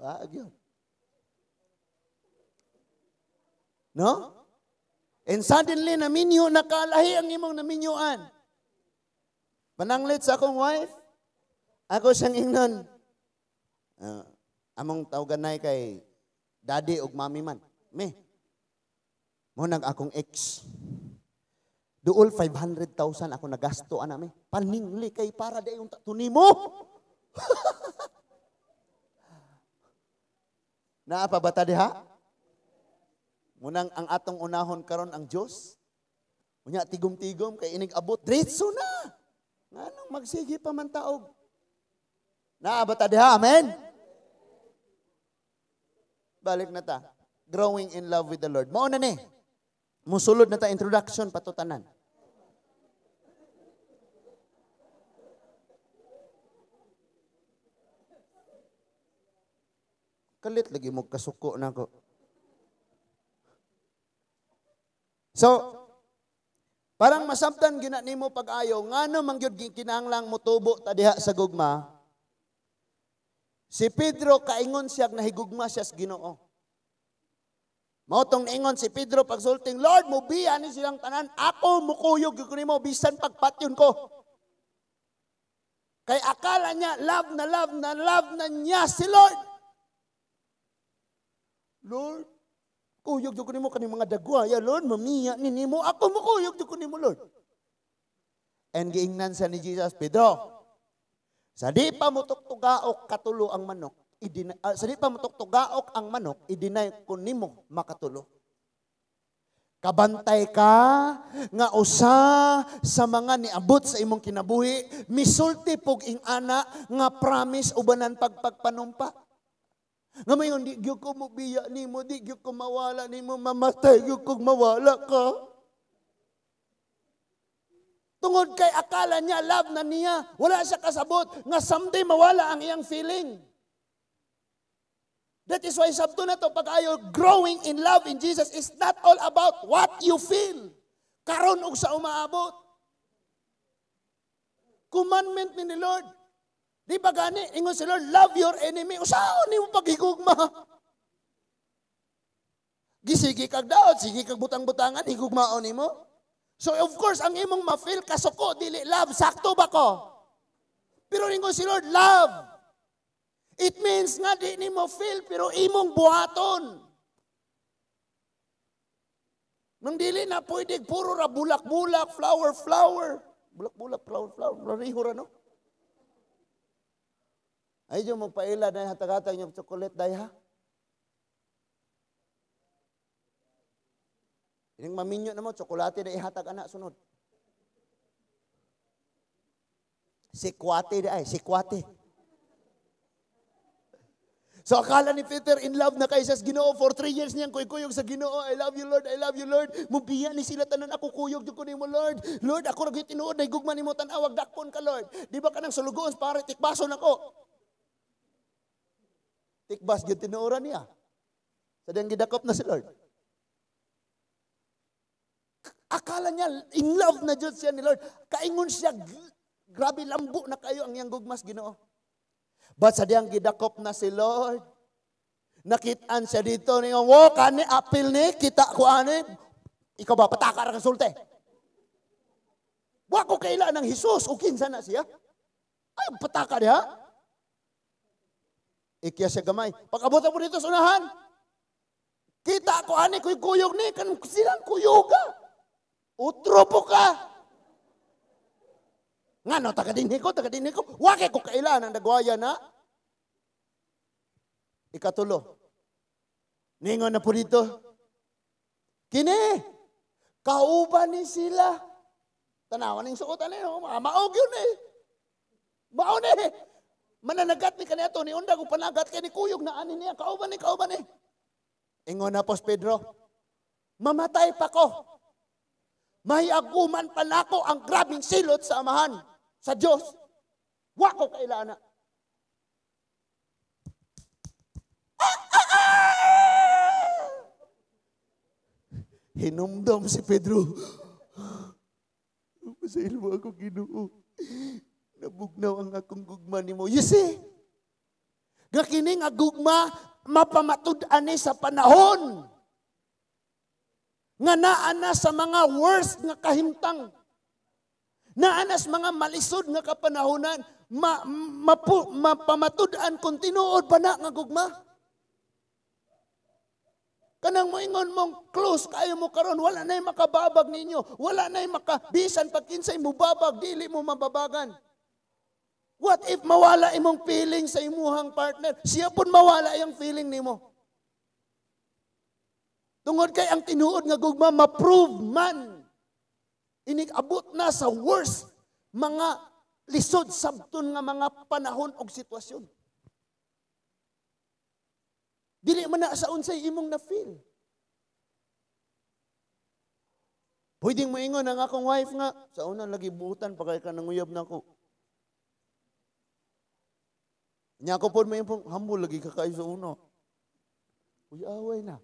Wag yun. No? And suddenly, naminyo, nakalahi ang imong naminyuan. Pananglit sa akong wife, ako siyang ingnon. Among tawganay kay daddy ug mami man. Me. Mo nag akong ex. Duol 500,000 ako nagasto ana me. Paningli kay para di yung tato nimo. Naa pa ba ta diha? Munang ang atong unahon karon ang Dios. Unya tigom-tigom kay inig abot diretso na. Nganong magsige pa man taog. Naa ba ta diha? Amen. Balik na ta. Growing in love with the Lord. Mao na ni. Musulod na ta introduction patutanan. Kalit lagi mo kasuko na ko. So, parang masabtan gina nimo pag-ayo, ngano man gyud kinahanglang motubo ta diha sa gugma. Si Pedro kaingon siya nahigugma siya sa Ginoo. Mao tong niingon si Pedro pagsulting, Lord, mubiya ni silang tanan, ako mukuyog gyud nimo bisan pagpatyon ko. Kay akala niya love na love na love na niya si Lord. Lord, kuyog gyud ko nimo kaning mga dagwaya, Lord, mamiya ni nimo, ako mukuyog gyud ko nimo, Lord. And giingnan sa ni Jesus, Pedro, sa di pa mutugtugaok katulo ang manok, sa di pa mutugtugaok ang manok, i-deny ko nimo makatulo. Kabantay ka nga usa sa mga niabot sa imong kinabuhi, misulti pug ing ana nga promise ubanan pagpagpanumpa. Nga mayon, di gyud ko mobiya nimo, di gyud ko mawala nimo, mamatay gyud kog mawala ka. Tungod kay akala niya, love na niya, wala siya kasabot, nga someday mawala ang iyang feeling. That is why sabto na to, pag-ayo, growing in love in Jesus is not all about what you feel. Karon og sa umaabot. Commandment ni Lord. Di ba gani? Ingon si Lord, love your enemy. Usaon nimo paghigugma. Gisigi kag daot, sige kag butang-butangan, higugmaon nimo. So of course, ang imong ma-feel kasuko, dili love, sakto ba ko? Pero ingon si Lord, love. It means nga di nimo feel, pero imong buhaton. Nang dili na pwede, puro ra bulak-bulak, flower, flower. Bulak-bulak, flower, flower. Lariho ra, no? Ay, diyo magpaila na hatag-hatag yung chocolate, day ha? Ining maminyo na mo, tsokolate na ihatag anak sunod. Sikwate di ay, sikwate. So akala ni Peter in love na kay sa Ginoo for 3 years niyang kuyog sa Ginoo. "I love you, Lord. I love you, Lord. Mubiya ni sila tanan, ako kuyog jud ko nimo, Lord. Lord, ako ra gyud tinuod na gugma nimo, tan-awag dakpon ka, Lord. Di ba kanang sulugoon pare tikbason ako?" Tikbas gyud tinuoran niya. Sa diyang gidakop na si Lord. Akala niya in love na jud siya ni Lord. Kaingon siya, grabe lambo na kayo ang iyang gugmas Ginoo. But sa diyang gidakop na si Lord, nakitaan siya dito niya, "Wo, kani apil ni, kita ko ani, ikaw ba, pataka ra ka sulte. Wa ko kaila ng Jesus, o kinsa na siya. Ay, pataka diha." Ikya siya gamay. Pag-abot mo dito sa unahan, "Kita ko ani kuy kuyog ni kan silang kuyuga. Utro po ka. Ngano taga dinhi ko, taga dinhi ko. Wa kay ko kaila ng dagwaya na." Ikatulo. Ningon na po dito. "Kini, kauban ni sila. Tanawan ning suotan ni, maog yun eh. Mao ni. Mananagat ni kaniadto ni undag og panagat kay ni kuyog na ani niya, kauban ni, kauban ni." Ingon na pos Pedro, "Mamatay pa ko. Mahiaguman pa nako ang grabing silot sa Amahan, sa Diyos. Wa ko kaila na." Ah, ah, ah! Hinumdom si Pedro. "Pasaylo mo ako, Ginoo. Nabugnaw ang akong gugma nimo." You see? Nga kini nga gugma mapamatud-an ni sa panahon nga naa na sa mga worst nga kahimtang. Naa na sa mga malisod nga kapanahonan, mapamatud-an kung tinuod ba na nga gugma. Kanang moingon mong close kayo mo karon, wala na'y makababag ninyo, wala na'y makabisan pag kinsay mubabag, dili mo mababagan. What if mawala imong feeling sa imuhang partner? Siya pun mawala yung feeling nimo. Tungod kay ang tinuod nga gugma ma-prove man. Inig-abot na sa worst mga lisod sabton nga mga panahon og sitwasyon. Dili man na sa unsay imong na-feel. Pwedeng moingon ang akong wife nga, "Sa una lagi buutan pa kay ka nanguyab na ako." Nya ako pod may pong humble lagi ka kayo sa una. Uy, away na.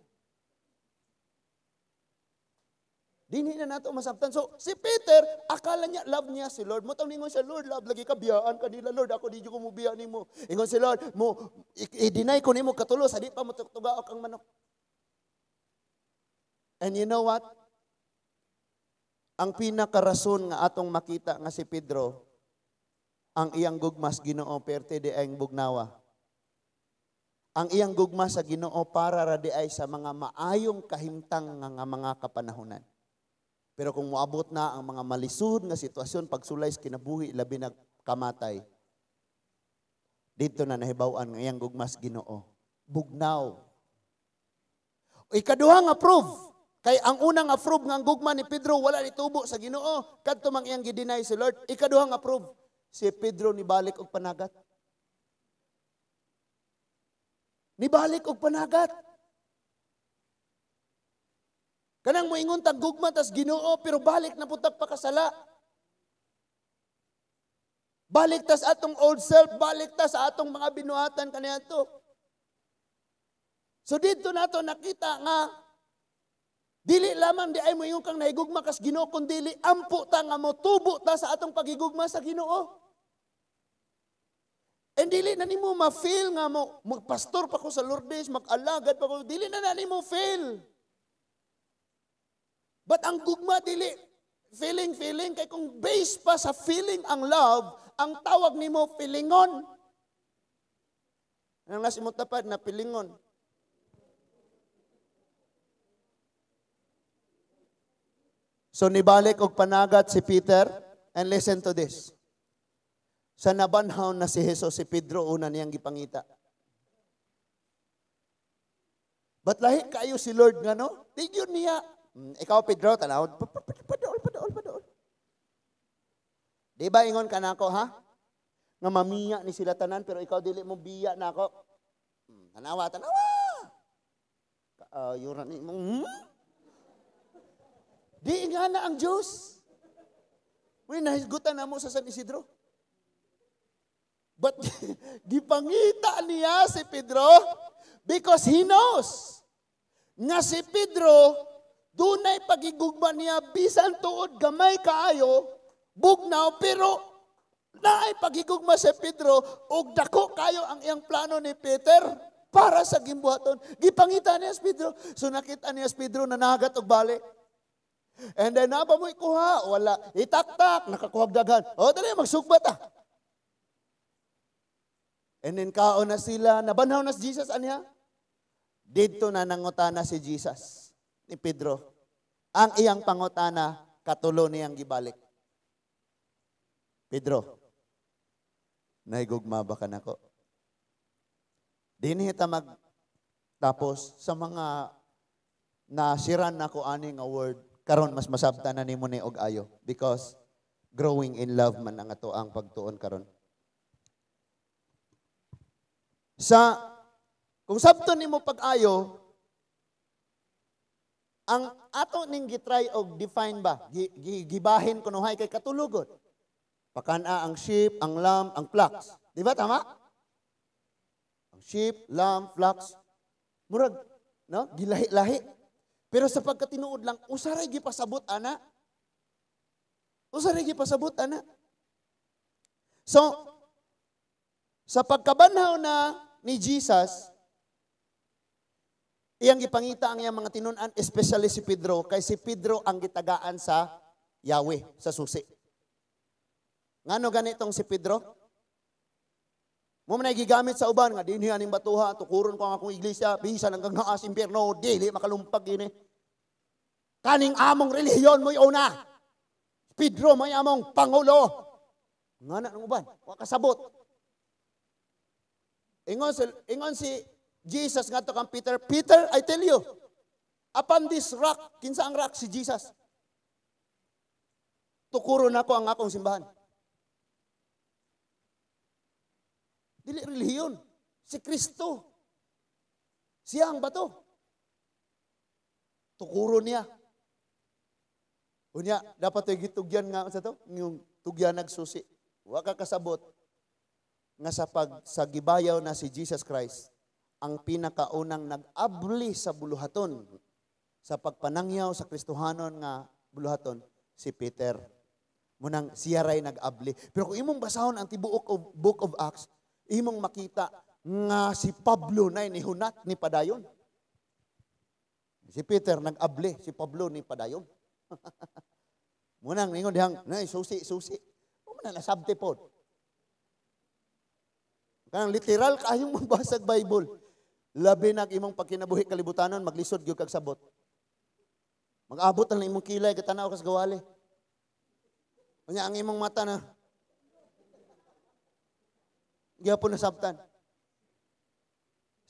Dinhi na nato masabtan. So, si Peter, akala niya, love niya si Lord. Motang ningon siya, "Lord, love lagi ka, biyaan ka nila, Lord. Ako di ko mo biya nimo." Ingon si Lord, "Mo, i-deny ko nimo katulo, sa di pa mo tugaok ang manok." And you know what? Ang pinakarason nga atong makita nga si Pedro, ang iyang gugmas Ginoo perte di ay bugnawa. Ang iyang gugma sa Ginoo para ra di ay sa mga maayong kahimtang nga mga kapanahonan. Pero kung moabot na ang mga malisod nga sitwasyon pagsulay sa kinabuhi, labi na kamatay, dito na nahibaw-an nga iyang gugmas Ginoo bugnaw. Ikaduha nga proof, kay ang unang nga proof nga ang gugma ni Pedro wala nitubo sa Ginoo kadto mang iyang gi-deny si Lord. Ikaduha nga proof, si Pedro nibalik og panagat. Nibalik og panagat. Kanang moingon tag gugma tas Ginoo pero balik na pud tag pakasala. Balik tas atong old self, balik ta sa atong mga binuhatan kaniadto. So dito nato nakita nga dili lamang di ay moingon kang nahigugma kas Ginoo kun dili ampo ta nga motubo ta sa atong pagigugma sa Ginoo. And dili na nimo ma-feel nga mo magpastor pa ko sa Lourdes, mag-alagad pa ko, dili na na nimo feel. But ang gugma dili feeling feeling, kay kung base pa sa feeling ang love, ang tawag nimo feelingon. Ang nasa imong tapad na pilingon. So nibalik og panagat si Peter, and listen to this. Sa nabanhaw na si Jesus, si Pedro una niyang gipangita. But lahi kayo si Lord nga, no? Tigyon niya. Ikaw Pedro, tanaw, padool, padool, padool. Di ba ingon ka nako, ha? Nga mamiya ni sila tanan, pero ikaw dili mo biya nako. Tanawa, tanawa. Kaayo ra ni mo. Di nga na ang Diyos. Uy, nahisgutan na mo sa San Isidro. But gipangita niya si Pedro because he knows nga si Pedro dunay pagigugma niya bisan tuod gamay kaayo, bugnaw, pero naay pagigugma si Pedro ug dako kayo ang iyang plano ni Peter para sa gimbuhaton. Gipangita niya si Pedro. So nakita niya si Pedro na nagat og bali. And then napa mo ikuha, wala. Itaktak, nakakuhag daghan. O dali, magsugba ta. And then kaon na sila, nabanhaw na si Jesus aniya. Didto na nangutana si Jesus ni Pedro. Ang iyang pangutana, katulo niyang gibalik. "Pedro, nahigugma ba ka nako?" Dinhi ta mag tapos sa mga nasiran nako ani nga word karon, mas masabta na nimo ni og ayo because growing in love man ang ato ang pagtuon karon. Sa kung sabton nimo pag-ayo, ang ato ning gitry og define ba, gibahin kunuhay kay katulugod. Pakana ang sheep, ang lamb, ang flocks. Di ba tama? Ang sheep, lamb, flocks. Murag, no? Gilahi-lahi. Pero sa pagkatinuod lang, usaray gipasabot ana. Usaray gipasabot ana. So, sa pagkabanhaw na ni Jesus, iyang gipangita ang iyang mga tinun-an, especially si Pedro, kay si Pedro ang gitagaan sa Yahweh, sa susi. Ngano ganitong si Pedro? Mo man gigamit sa uban nga dinhi aning batuha, tukuron ko ang akong iglesia, bisan ang ganghaas impyerno, dili makalumpag ini. Kaning among relihiyon mo'y una. Pedro may among pangulo. Ngana ng uban, wa kasabot. Ingon si Jesus ngadto kang Peter, "Peter, I tell you, upon this rock," kinsa ang rock? Si Jesus. "Tukuron nako ang akong simbahan." Dili relihiyon. Si Kristo. Siya ang bato. Tukuro niya. Unya, dapat ay gitugyan nga sa to, yung tugyan nagsusi. Wa ka kasabot nga sa pag sa gibayaw na si Jesus Christ, ang pinakaunang nag-abli sa buluhaton sa pagpanangyaw sa Kristohanon nga buluhaton, si Peter. Munang siya ray nag-abli. Pero kung imong basahon ang tibuok of Book of Acts, imong makita nga si Pablo na nihunat ni padayon. Si Peter nag-abli, si Pablo ni padayon. Munang ningon dihang, nay susi, susi. Mo man na nasabti pod. Kanang literal kayong magbasag Bible. Labi nag imong pagkinabuhi kalibutanon, maglisod gyud kag sabot. Mag-abot na imong kilay katanaw kas gawali. Unya ang imong mata na gyapon nasabtan.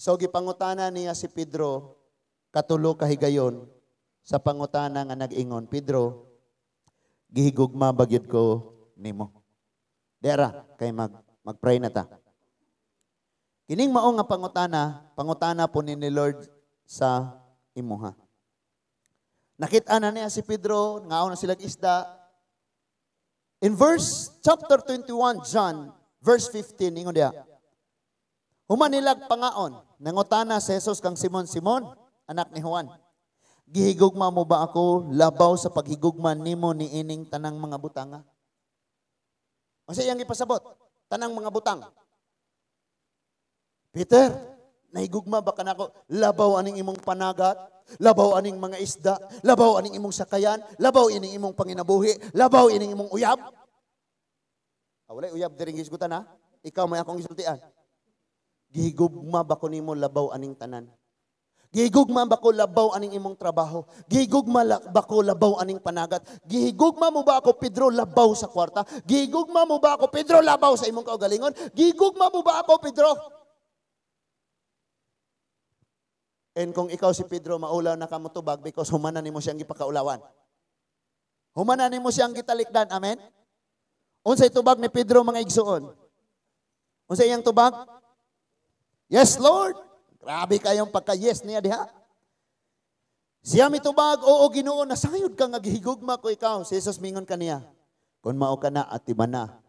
So gipangutana niya si Pedro katulo ka higayon sa pangutana nga nag-ingon, "Pedro, gihigugma ba gyud ko nimo?" Dera kay mag-pray na ta. Kining mao nga pangutana, pangutana po ni Lord sa imuha. Nakita na niya si Pedro, ngaon na silang isda. In verse chapter 21, John, verse 15, ingon diha. Human nilag pangaon, nangutana si Jesus kang Simon, "Simon, anak ni Juan, gihigugma mo ba ako labaw sa paghigugma nimo ni ining tanang mga butanga?" Unsa iyang ipasabot? Tanang mga butang. "Peter, nahigugma ba kanako labaw aning imong panagat, labaw aning mga isda, labaw aning imong sakayan, labaw ining imong panginabuhi, labaw ining imong uyab?" Ah, walay uyab diri gisgutan ha. Ikaw may akong gisultian. Gihigugma ba ko nimo labaw aning tanan? Gihigugma ba ko labaw aning imong trabaho? Gihigugma ba ko labaw aning panagat? Gihigugma mo ba ako, Pedro, labaw sa kwarta? Gihigugma mo ba ako, Pedro, labaw sa imong kaugalingon? Gihigugma mo ba ako, Pedro? And kung ikaw si Pedro, maulaw na ka motubag because humana nimo siyang gipakaulawan. Humana nimo siyang gitalikdan. Amen? Unsay tubag ni Pedro, mga igsuon? Unsay iyang tubag? "Yes, Lord." Grabe kayong pagka-yes niya diha. Siya mitubag, "Oo Ginoo, nasayod ka nga gihigugma ko ikaw." Si Jesus mingon kaniya, "Kung mao ka na, atimana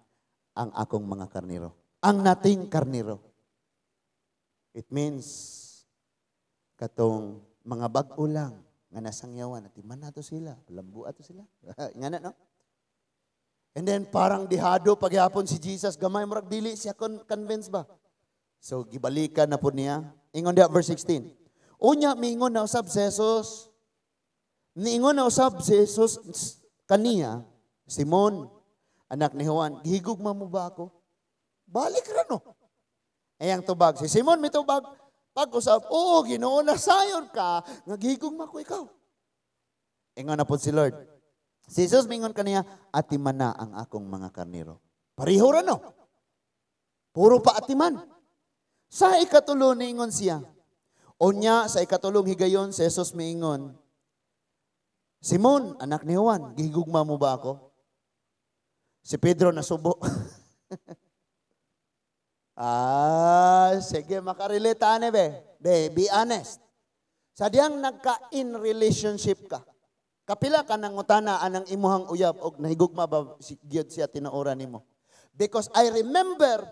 ang akong mga karnero." Ang nating karnero. It means, katong mga bag-o lang nga nasangyawan, atiman nato sila, lambuan to sila. Nga na, no? And then parang dihado pagyapon si Jesus, gamay, murag dili siya convince ba? So gibalikan na po niya. Ingon diha verse 16. Unya miingon na usab si Jesus. Niingon na usab si Jesus kaniya, "Simon, anak ni Juan, gihigugma mo ba ako?" Balik ra, no? Ayang tubag. Si Simon mitubag, pag-usab, "Oo, Ginoo, nasayod ka, nga gihigugma ko ikaw." Ingon na po si Lord. Si Jesus mingon kaniya, "Atimana ang akong mga karnero." Pareho ra, no? Puro pa atiman. Sa ikatulo niingon siya. Unya sa ikatulong higayon si Jesus miingon, "Simon, anak ni Juan, gihigugma mo ba ako?" Si Pedro nasubo. Ah, sige, makarelate ani be. Be, be honest. Sa diyang nagka-in relationship ka, kapila ka nangutana anang imuhang uyab og nahigugma ba gyud siya tinuoran nimo? Because I remember,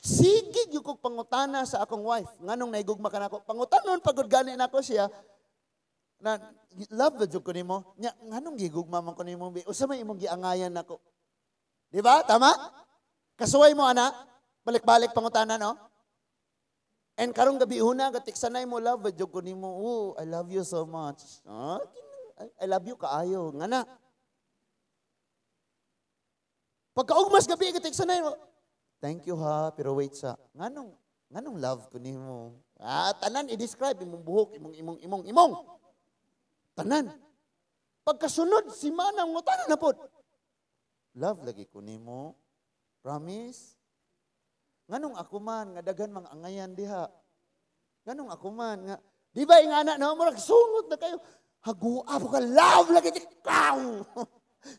sige gyud kog pangutana sa akong wife, nganong nahigugma ka nako? Pangutanon pagod gani nako siya na love ba jud ko nimo? Nya nganong gigugma man ko nimo? Usa may imong giangayan nako? Di ba? Tama? Kasuway mo ana, balik-balik pangutana, no? And karong gabi una gatiksanay mo, love ba jud ko nimo? Oh, I love you so much. Oh, I love you kaayo. Nga na. Pagkaugmas gabi gatiksanay mo. Thank you ha, pero wait sa nganong love ko nimo? Ah, tanan i-describe imong buhok, imong imong imong imong. Tanan. Pagkasunod si manang mo tanan na pod. Love lagi ko nimo. Promise. Nganong ako man nga daghan mga angayan diha? Nganong ako man nga di ba ingana, no, murag sungot na kayo. Hagua po ka, love lagi ti kaw.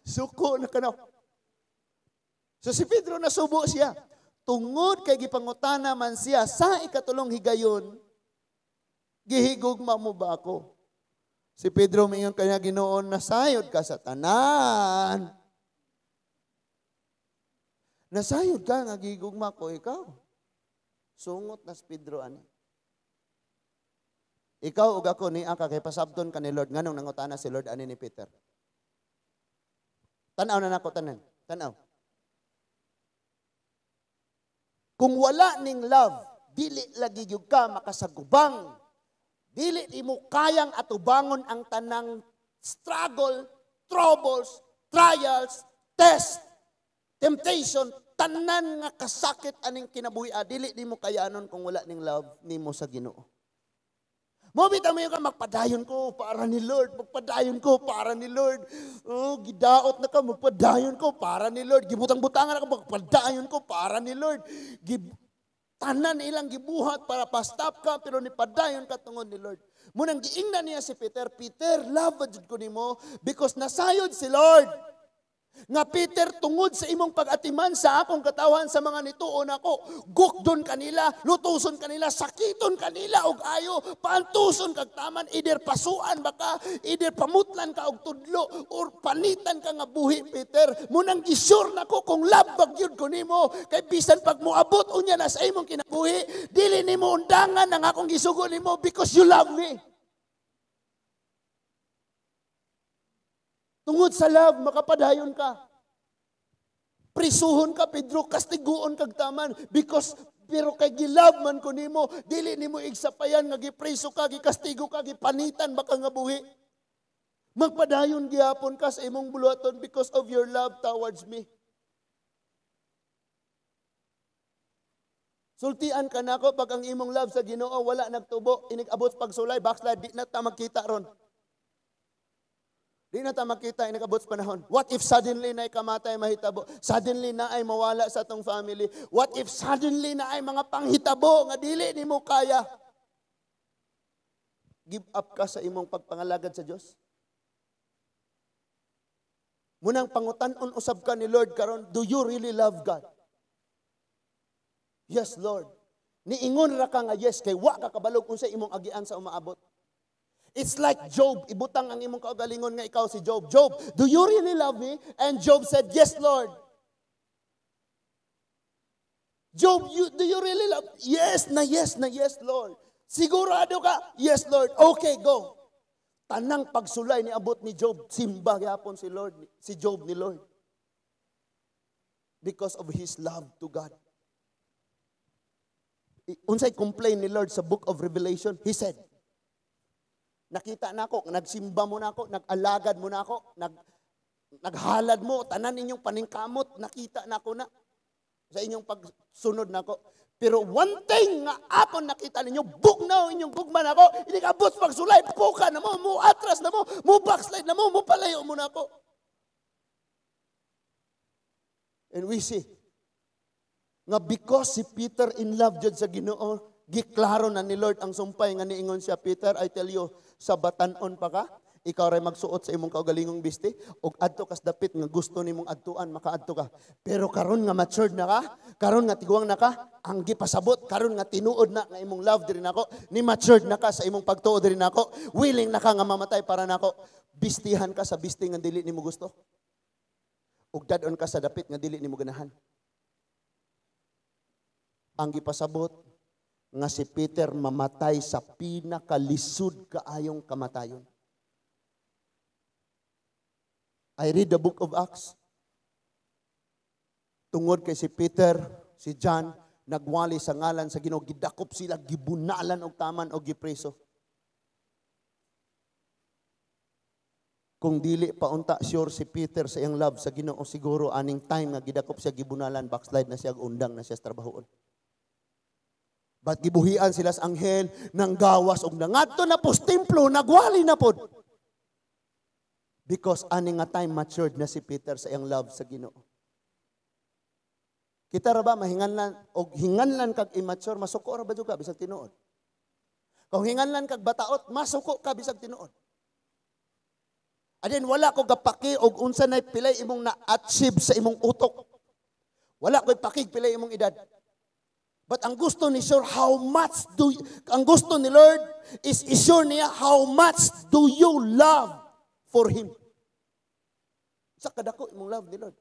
Suko na ka na. So si Pedro nasubo siya. Tungod kay gipangutana man siya sa ikatulong higayon, "Gihigugma mo ba ako?" Si Pedro mingon kanya, "Ginoo, nasayod ka sa tanan. Nasayod ka nga gihigugma ko ikaw." Sungot na si Pedro ani. Ikaw ug ako ni ka kay pasabton ka ni Lord nganong nangutana si Lord ani ni Peter. Tan-aw na nako tanan. Tan-aw. Kung wala ning love, dili lagi gyud ka makasagubang. Dili nimo kayang atubangon ang tanang struggle, troubles, trials, test, temptation, tanan nga kasakit aning kinabuhi. Dili nimo kayanon kung wala ning love nimo sa Ginoo. Mo bitaw mo ka magpadayon ko para ni Lord, magpadayon ko para ni Lord. Oh, gidaot na ka, magpadayon ko para ni Lord. Gibutang-butangan ka, magpadayon ko para ni Lord. Tanan ilang gibuhat para pa-stop ka, pero nipadayon ka tungod ni Lord. Munang giingnan niya si Peter, "Peter, love jud ko nimo," because nasayod si Lord. Nga Peter, tungod sa imong pag-atiman sa akong katawan sa mga nituon ako, gukdon kanila, lutuson kanila, sakiton kanila og ayo, paantuson kag taman, either pasuan ba ka, either pamutlan ka og tudlo, or panitan ka nga buhi, Peter. Munang gisure nako kung love ba gyud ko nimo, kay bisan pag moabot unya na sa imong kinabuhi, dili nimo undangan ang akong gisugo nimo because you love me. Tungod sa love, makapadayon ka. Prisuhon ka, Pedro, kastiguon kag taman because pero kay gilove man ko nimo, dili nimo igsapayan nga gipriso ka, gikastigo ka, gipanitan baka nga buhi. Magpadayon gihapon ka sa imong buluhaton because of your love towards me. Sultian ka nako pag ang imong love sa Ginoo wala nagtubo, inig-abot pagsulay, backslide, di na ta magkita ron. Di na ta makita inakabot sa panahon. What if suddenly na kamatay mahitabo? Suddenly na ay mawala sa atong family? What if suddenly na ay mga panghitabo nga dili nimo kaya? Give up ka sa imong pagpangalagad sa Dios? Munang pangutan-on usab ka ni Lord karon, do you really love God? Yes, Lord. Niingon ra ka nga yes kay wa ka kabalo unsa imong agian sa umaabot. It's like Job. Ibutang ang imong kaugalingon nga ikaw si Job. "Job, do you really love me?" And Job said, "Yes, Lord." "Job, do you really love?" "Yes na yes na yes, Lord." "Sigurado ka?" "Yes, Lord." "Okay, go." Tanang pagsulay ni abot ni Job, simba gyapon si Lord, si Job ni Lord. Because of his love to God. Unsay complain ni Lord sa Book of Revelation? He said, "Nakita na ako, nagsimba mo na ako, nag-alagad mo na ako, naghalad mo, tanan ninyong paningkamot, nakita na ako na sa inyong pagsunod na ako. Pero one thing nga akon nakita ninyo, bugnaw inyong gugma na ako, hindi ka abot pagsulay, puka na mo, mo atras na mo, mo backslide na mo, mo palayo mo na ako." And we see nga because si Peter in love jud sa Ginoo, giklaro na ni Lord ang sumpay nga niingon siya, "Peter, I tell you, sa batan-on pa ka, ikaw ray magsuot sa imong kaugalingong bisti, ug adto kas dapit nga gusto nimong adtuan, makaadto ka. Pero karon nga matured na ka, karon nga tiguang na ka, ang gipasabot, karon nga tinuod na nga imong love diri nako, ni matured na ka sa imong pagtuo diri nako, willing na ka nga mamatay para nako, bistihan ka sa bisti nga dili nimo gusto. Ug dad-on ka sa dapit nga dili nimo ganahan." Ang gipasabot nga si Peter mamatay sa pinakalisod kaayong kamatayon. I read the Book of Acts. Tungod kay si Peter, si John, nagwali sa ngalan sa Ginoo, gidakop sila, gibunalan og taman og gipreso. Kung dili pa unta sure si Peter sa iyang love sa Ginoo, siguro aning time nga gidakop siya, gibunalan, backslide na siya, undang na siya sa trabahoon. But gibuhian sila sa anghel nang gawas og nangadto na pos templo, nagwali na pod. Because ani nga time matured na si Peter sa iyang love sa Ginoo. Kita ra ba mahinganlan og hinganlan kag immature, masuko ra ba jud ka bisag tinuod? Kung hinganlan kag bataot, masuko ka bisag tinuod. Adin wala ko gapaki og unsa nay pilay imong na-achieve sa imong utok. Wala ko'y pakig pilay imong edad. But ang gusto ni Sir, how much do you, ang gusto ni Lord is isure niya, how much do you love for Him? Sa kadako imong love ni Lord.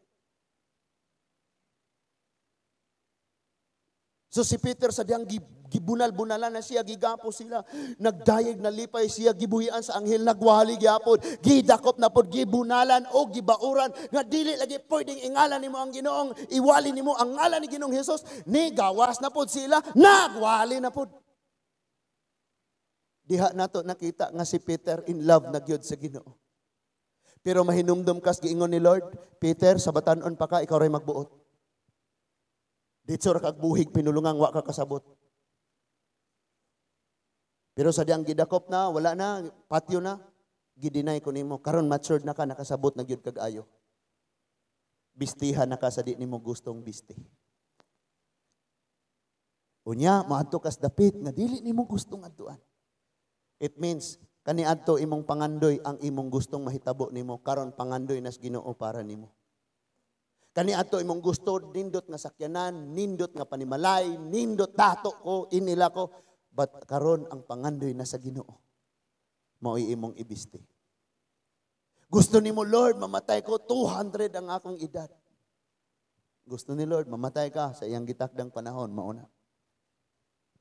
So si Peter sa diyang gibunal-bunalan na siya, gigapo sila, nagdayeg na lipay siya, gibuhian sa anghel, nagwali gyapon, gidakop na pod, gibunalan o gibauran, nga dili lagi pwedeng ingalan nimo ang Ginoong, iwali nimo ang ngalan ni Ginoong Hesus, ni gawas na pod sila, nagwali na pod. Diha nato nakita nga si Peter in love na gyud sa Ginoo. Pero mahinumdum kas giingon ni Lord, "Peter, sa batan-on pa ka, ikaw ray magbuot. Ditso ra kag buhig pinulungang wa ka kasabot." Pero sa diyang gidakop na, wala na, patio na, gidinay ko nimo. Karon matured na ka, nakasabot na gyud kag ayo. Bistihan na ka sa di nimo gustong bisti. Unya, maadto kas dapit nga dili nimo gustong adtuan. It means, kaniadto imong pangandoy ang imong gustong mahitabo nimo, karon pangandoy nas Ginoo para nimo. Kaniadto imong gusto, nindot nga sakyanan, nindot nga panimalay, nindot dato ko, inila ko. But karon ang pangandoy na sa Ginoo, mao'y imong ibisti. Gusto nimo, "Lord, mamatay ko, 200 ang akong edad." Gusto ni Lord, mamatay ka sa iyang gitakdang panahon, mauna.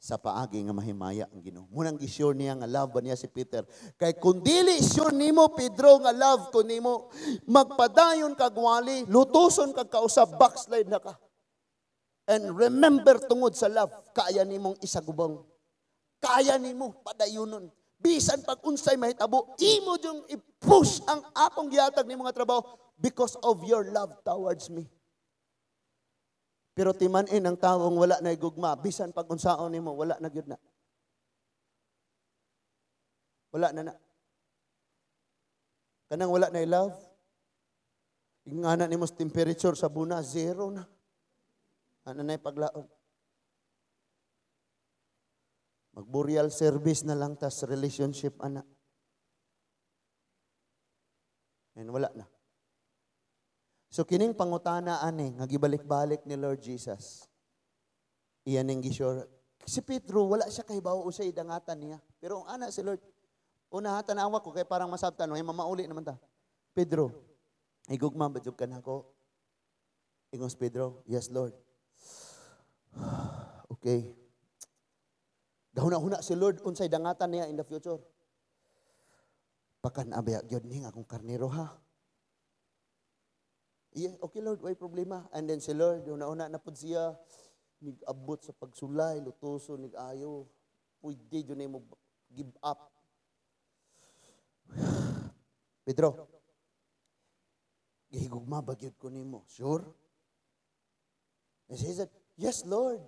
Sa paagi nga mahimaya ang Ginoo. Munang gisure niya nga love ba niya si Peter. Kay kung dili sure nimo, Pedro, nga love ko nimo, magpadayon kag wali, lutuson kag kausab, backslide na ka. And remember, tungod sa love, kaya nimong isagubong. Kaya nimo padayunon. Bisan pag unsay mahitabo, imo jung i-push ang akong gihatag nimo nga trabaho because of your love towards me. Pero timanin ang tawong wala na gugma, bisan pag unsaon nimo, wala na gyud na. Wala na na. Kanang wala na love, ingana nimo sa temperature sa buna, zero na. Ano na paglaon. Magburial service na lang tas relationship, ana. And wala na. So kining pangutana ani nga gibalik-balik ni Lord Jesus. Iyan ning gisure. Si Pedro, wala siya kahibaw unsay dangatan niya. Pero ang ana si Lord, una ha, tanawa ko kay parang masabtan, may mamauli naman ta. Pedro, higugma ba jud ka nako? Ingos Pedro, "Yes, Lord." Okay. Gahuna-huna si Lord unsay dangatan niya in the future. Pakan abaya gyud ning akong karnero ha. Yeah, okay Lord, way problema. And then si Lord, huna-huna na pud siya, nigabot sa pagsulay, lutuso, nigayo. Pwede jud mo give up. Pedro, gihigugma ba gyud ko nimo? Sure? And he said, "Yes, Lord."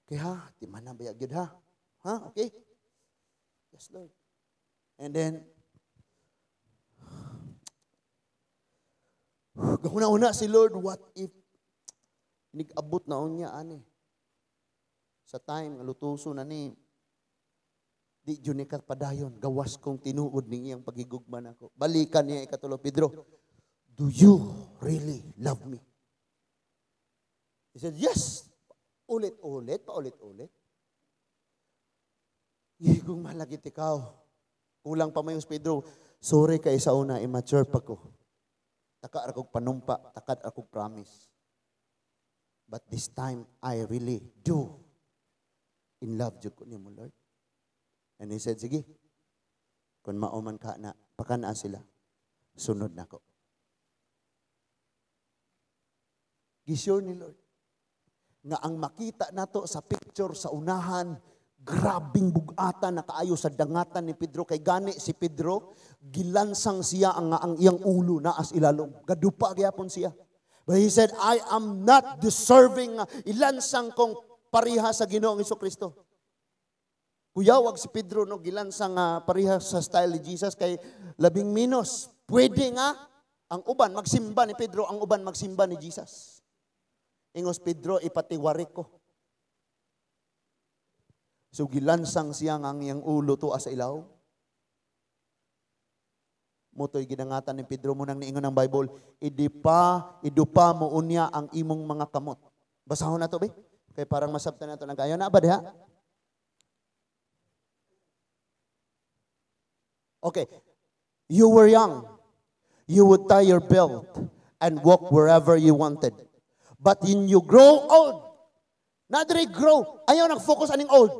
Okay ha, di man na ba gyud ha? Ha? Okay? Yes, Lord. And then, gahuna-huna si Lord, what if nigabot na unya ani? Sa time nga lutuso na ni, di jud ni padayon, gawas kong tinuod ning iyang pagigugma nako. Balikan niya ikatulo, Pedro, do you really love me? He said, "Yes." Ulit-ulit, paulit-ulit. Gigong malagit ikaw. Kulang pa mayos Pedro. Sorry kay sa una, immature pa ko. Taka ra kog panumpa, takad ra kog promise. But this time, I really do in love jud ko nimo, Lord. And he said, sige, kung mauman ka na, pakanaa sila, sunod na ko. Gisure ni Lord nga ang makita nato sa picture sa unahan, grabing bugatan na kaayo sa dangatan ni Pedro. Kay gani si Pedro, gilansang siya ang iyang ulo na as ilalom. Gadupa gyapon siya. But he said, I am not deserving ilansang kong pariha sa Ginoong Jesucristo. Kuyawag si Pedro no gilansang pariha sa style ni Jesus kay labing minus. Pwede nga ang uban magsimba ni Pedro, ang uban magsimba ni Jesus. Ingos Pedro, ipatiwari ko. So gilansang siya nga ang iyang ulo tuwa sa ilaw. Motoy ginangatan ni Pedro mo nang niingon ng Bible, idipa, idupa mo unya ang imong mga kamot. Basahon na to, be? Kay parang masabtan na to ng kayo. Na ba diha? Okay. You were young. You would tie your belt and walk wherever you wanted. But when you grow old, nadiri grow, ayaw nag-focus aning old.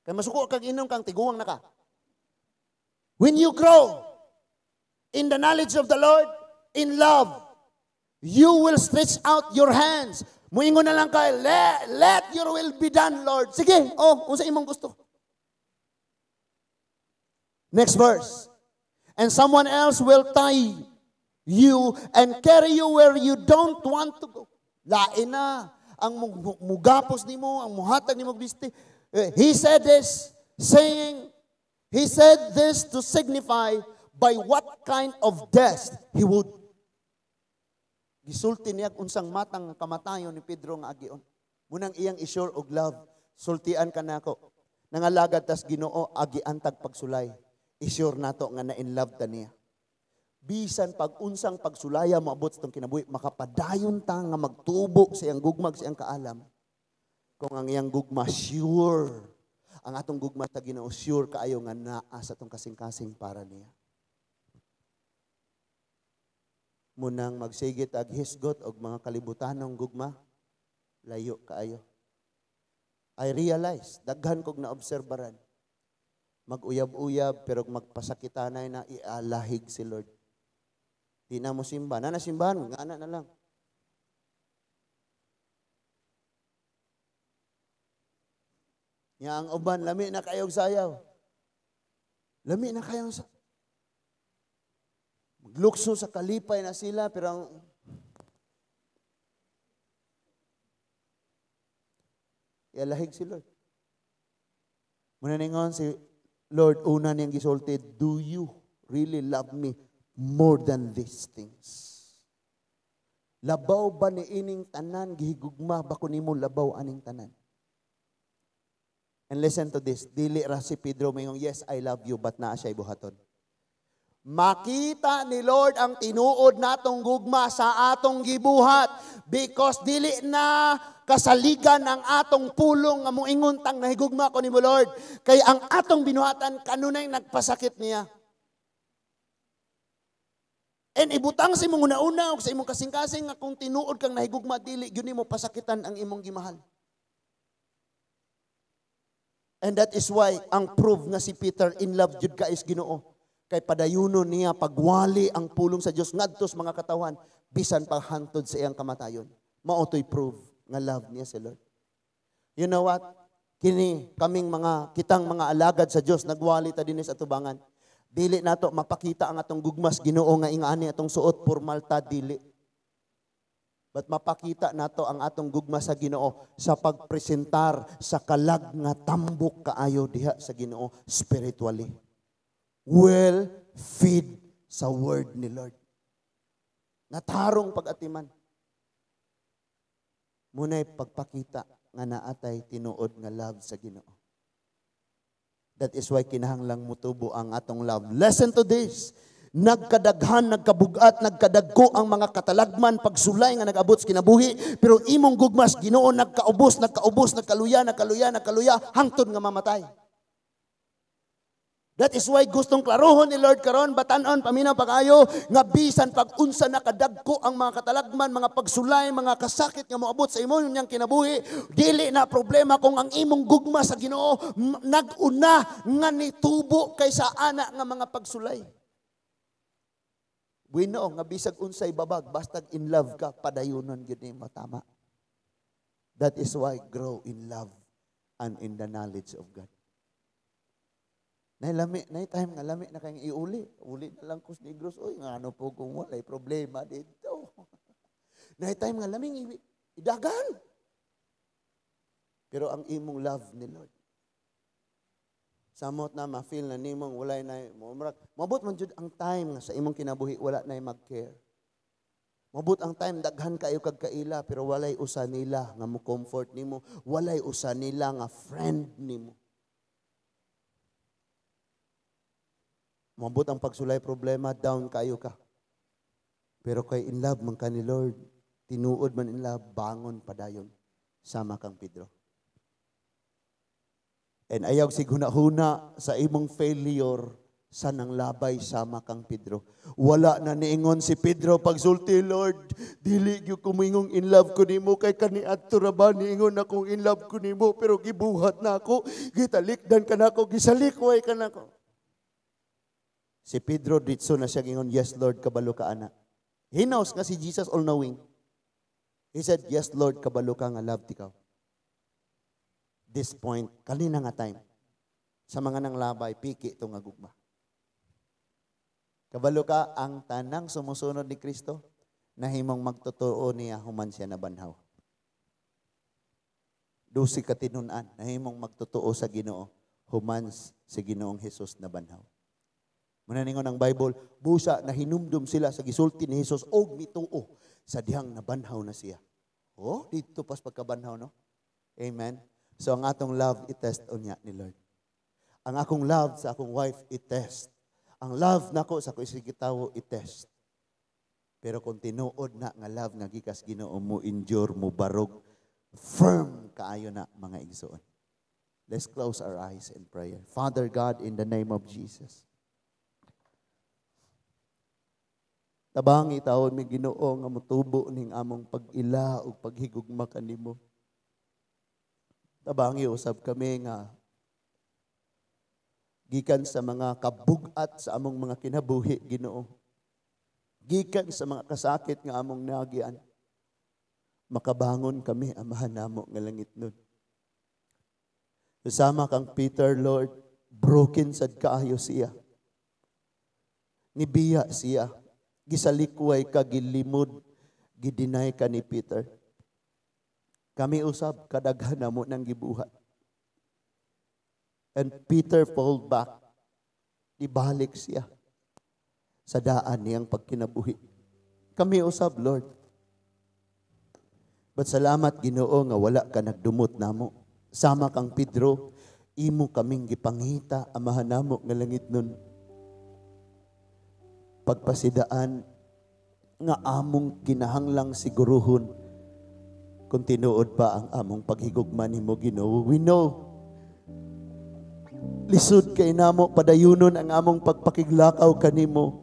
Kay masuko kag inom kang tiguang na ka. When you grow in the knowledge of the Lord, in love, you will stretch out your hands. Muingon na lang kay, let your will be done, Lord. Sige, oh, unsa imong gusto. Next verse. And someone else will tie you and carry you where you don't want to go. Lain na. Ang mugapos nimo, ang muhatag nimo bisti. He said this, saying, he said this to signify by what kind of death he would. Gisulti niya unsang matang kamatayon ni Pedro nga agion. Munang iyang isure og love, sultian ka nako. Nangalagad tas Ginoo agian tag pagsulay. Isure nato nga na in love ta niya. Bisan pag unsang pagsulaya moabot sa itong kinabuhi, makapadayon ta nga magtubo sa iyang gugmag, sa iyang kaalam. Kung ang iyang gugma sure, ang atong gugma sa Ginoo sure kaayo nga naa sa atong kasing-kasing para niya. Munang magsigit ag hisgot og mga kalibutanong gugma, layo kaayo. I realize, daghan kog naobserbaran, mag-uyab-uyab pero magpasakitanay na ialahig si Lord. Di na mo simba. Na nasimbahan, ngana na lang. Nya ang uban, lami na kayog sayaw. Lami na kayong sayaw. Maglukso sa kalipay na sila, pero ang ialahig si Lord. Muna ningon si Lord, una niyang gisulti, do you really love me more than these things? Labaw ba ni ining tanan? Gihigugma ba ko nimo labaw aning tanan? And listen to this, dili ra si Pedro mayong, yes, I love you, but naa siya buhaton. Makita ni Lord ang tinuod natong gugma sa atong gibuhat because dili na kasaligan ang atong pulong nga moingon tang nahigugma ko nimo, Lord, kay ang atong binuhatan kanunay nagpasakit niya. And ibutang sa imong una-una ug sa imong kasing-kasing nga kung tinuod kang nahigugma, dili gyud nimo pasakitan ang imong gimahal. And that is why ang proof nga si Peter in love jud ka is Ginoo. Kay padayuno niya pagwali ang pulong sa Dios ngadto sa mga katawhan bisan pa hangtod sa iyang kamatayon. Mao to'y proof nga love niya si Lord. You know what? Kini kaming mga kitang mga alagad sa Dios, nagwali ta dinhi sa atubangan. Dili nato mapakita ang atong gugmas Ginoo nga ingani atong suot, formal ta, dili. But mapakita nato ang atong gugma sa Ginoo sa pagpresentar sa kalag nga tambok kaayo diha sa Ginoo spiritually. Well feed sa word ni Lord. Natarong pag-atiman. Muna'y pagpakita nga naatay tinuod nga love sa Ginoo. That is why kinahanglang mutubo ang atong love. Listen to this. Nagkadaghan, nagkabugat, nagkadagko ang mga katalagman, pagsulay nga nag-abot sa kinabuhi, pero imong gugmas Ginoo nagkaubos, nagkaubos, nagkaluya, nagkaluya, nagkaluya, hangtod nga mamatay. That is why gustong klarohon ni Lord karon, batanon, paminaw pag-ayo, nga bisan pag unsa na kadagko ang mga katalagman, mga pagsulay, mga kasakit nga moabot sa imong niyang kinabuhi, dili na problema kung ang imong gugma sa Ginoo nag-una nga nitubo kaysa ana nga mga pagsulay. We know nga bisag unsay babag, bastag in love ka, padayunon gyud nimo, tama. That is why grow in love and in the knowledge of God. Nay lami, nay time nga lami na kayong iuli. Uli na lang ko sa Negros. Oy, nga ano po kung walay problema dito. Nay time nga laming idagan. Pero ang imong love ni Lord, samot na ma-feel na nimong walay na mo, mabot man jud ang time nga sa imong kinabuhi wala na mag-care. Mabot ang time daghan kayo kag kaila pero walay usa nila nga mo comfort nimo, walay usa nila nga friend nimo. Mabot ang pagsulay problema, down kayo ka. Pero kay in love man ka ni Lord, tinuod man in love, bangon padayon sama kang Pedro. And ayaw sig huna-huna sa imong failure sa nang labay sama kang Pedro. Wala na niingon si Pedro pagsulti, "Lord, dili gyud ko moingong in love ko nimo kay kaniadto ra ba niingon akong in love ko nimo, pero gibuhat na ako, gitalikdan ka nako, gisalikway ka nako." Si Pedro ditso na siya gingon, "Yes Lord, kabalo ka ana." He knows nga si Jesus all-knowing. He said, "Yes Lord, kabalo ka nga love tikaw." This point, kanina nga time, sa mga nang labay, piki ito nga gugma. Kabalo ka, ang tanang sumusunod ni Kristo, nahimong magtotoo niya human siya nabanhaw. 12 ka tinun-an, nahimong magtotoo sa Ginoo, human si Ginoong Hesus nabanhaw. Muna ningon ang Bible, busa na hinumdum sila sa gisulti ni Jesus og mituo sa dihang nabanhaw na siya. Oh, dito pas pagkabanhaw, no? Amen. So ang atong love i-test unya ni Lord. Ang akong love sa akong wife i-test. Ang love nako sa akong isigitawo i-test. Pero kung tinuod na nga love nga gikas Ginoo mo endure, mo barog, firm kaayo na, mga igsoon. Let's close our eyes in prayer. Father God, in the name of Jesus. Tabangi taon mi, Ginoo, nga motubo ning among pag-ila ug paghigugma kanimo. Tabangi usab kami nga gikan sa mga kabugat sa among mga kinabuhi, Ginoo. Gikan sa mga kasakit nga among naagian. Makabangon kami, Amahan namo nga langit nun. Kasama kang Peter, Lord, broken sad kaayo siya. Nibiya siya. Gisalikway ka, gilimod, gidinay ka ni Peter. Kami usab, kadaghan na mo nang gibuhat. And Peter pulled back. Ibalik siya sa daan niyang pagkinabuhi. Kami usab, Lord. But salamat, Ginoo, nga wala ka nagdumot namo. Sama kang Pedro, imo kaming gipangita, Amahan namo nga langit nun. Pagpasidaan nga among kinahanglang siguruhon kung tinuod ba ang among paghigugma nimo, Ginoo. We know lisod kay namo padayunon ang among pagpakiglakaw kanimo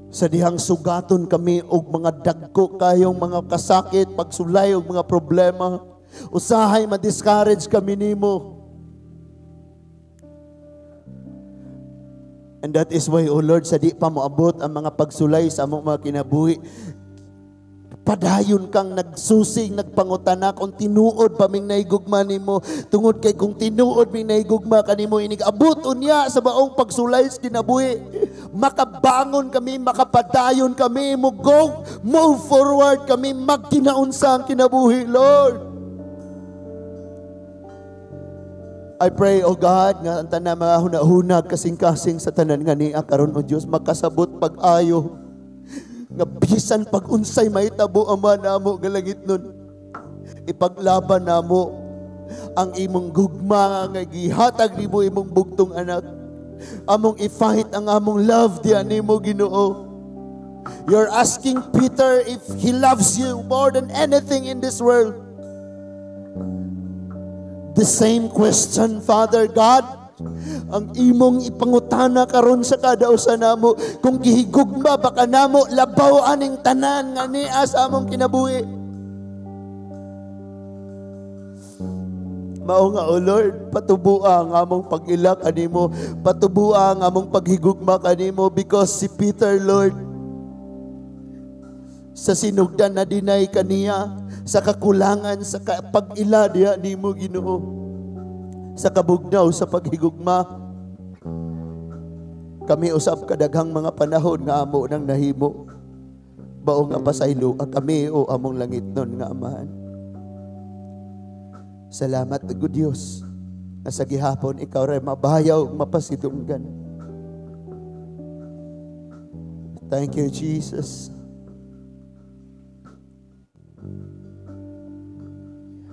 sa dihang sugaton kami og mga dagko kayong mga kasakit, pagsulay og mga problema. Usahay ma-discourage kami nimo. And that is why, O Lord, sa di pa moabot ang mga pagsulay sa among mga kinabuhi, padayon kang nagsusing, nagpangutana kung tinuod pa ming nahigugma nimo. Tungod kay kung tinuod ming nahigugma kanimo, inig-abot unya sa baong pagsulay sa kinabuhi, makabangon kami, makapadayon kami, mo go, move forward kami, magkinaunsa ang kinabuhi, Lord. I pray, O God, nga ang tanan mga hunahunag, kasing-kasing sa tanan nga niya karon, O Dios, makasabot pag-ayo nga bisan pag unsay mahitabo, Ama namo nga langit nun, ipaglaban namo ang imong gugma nga gihatag nimo imong bugtong anak. Among i-fight ang among love diya nimo, Ginoo. You're asking Peter if he loves you more than anything in this world. The same question, Father God, ang imong ipangutana karon sa kada usa namo, kung gihigugma ba ka namo labaw aning tanan nga niya sa among kinabuhi. Mao nga, O Lord, patubua ang among pag-ila kanimo, patubua ang among paghigugma kanimo, because si Peter, Lord, sa sinugdan na dinay kaniya, sa kakulangan, sa pag-ila diha nimo, Ginoo, sa kabugnaw sa paghigugma, kami usab kadaghang mga panahon nga amo nang nahimo. Bao nga pasaylo kami o among langit nun nga Amahan. Salamat, good Dios, nga sa gihapon ikaw ray mabayaw mapasidunggan. Thank you, Jesus.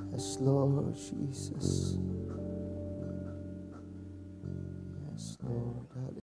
Yes, Lord Jesus.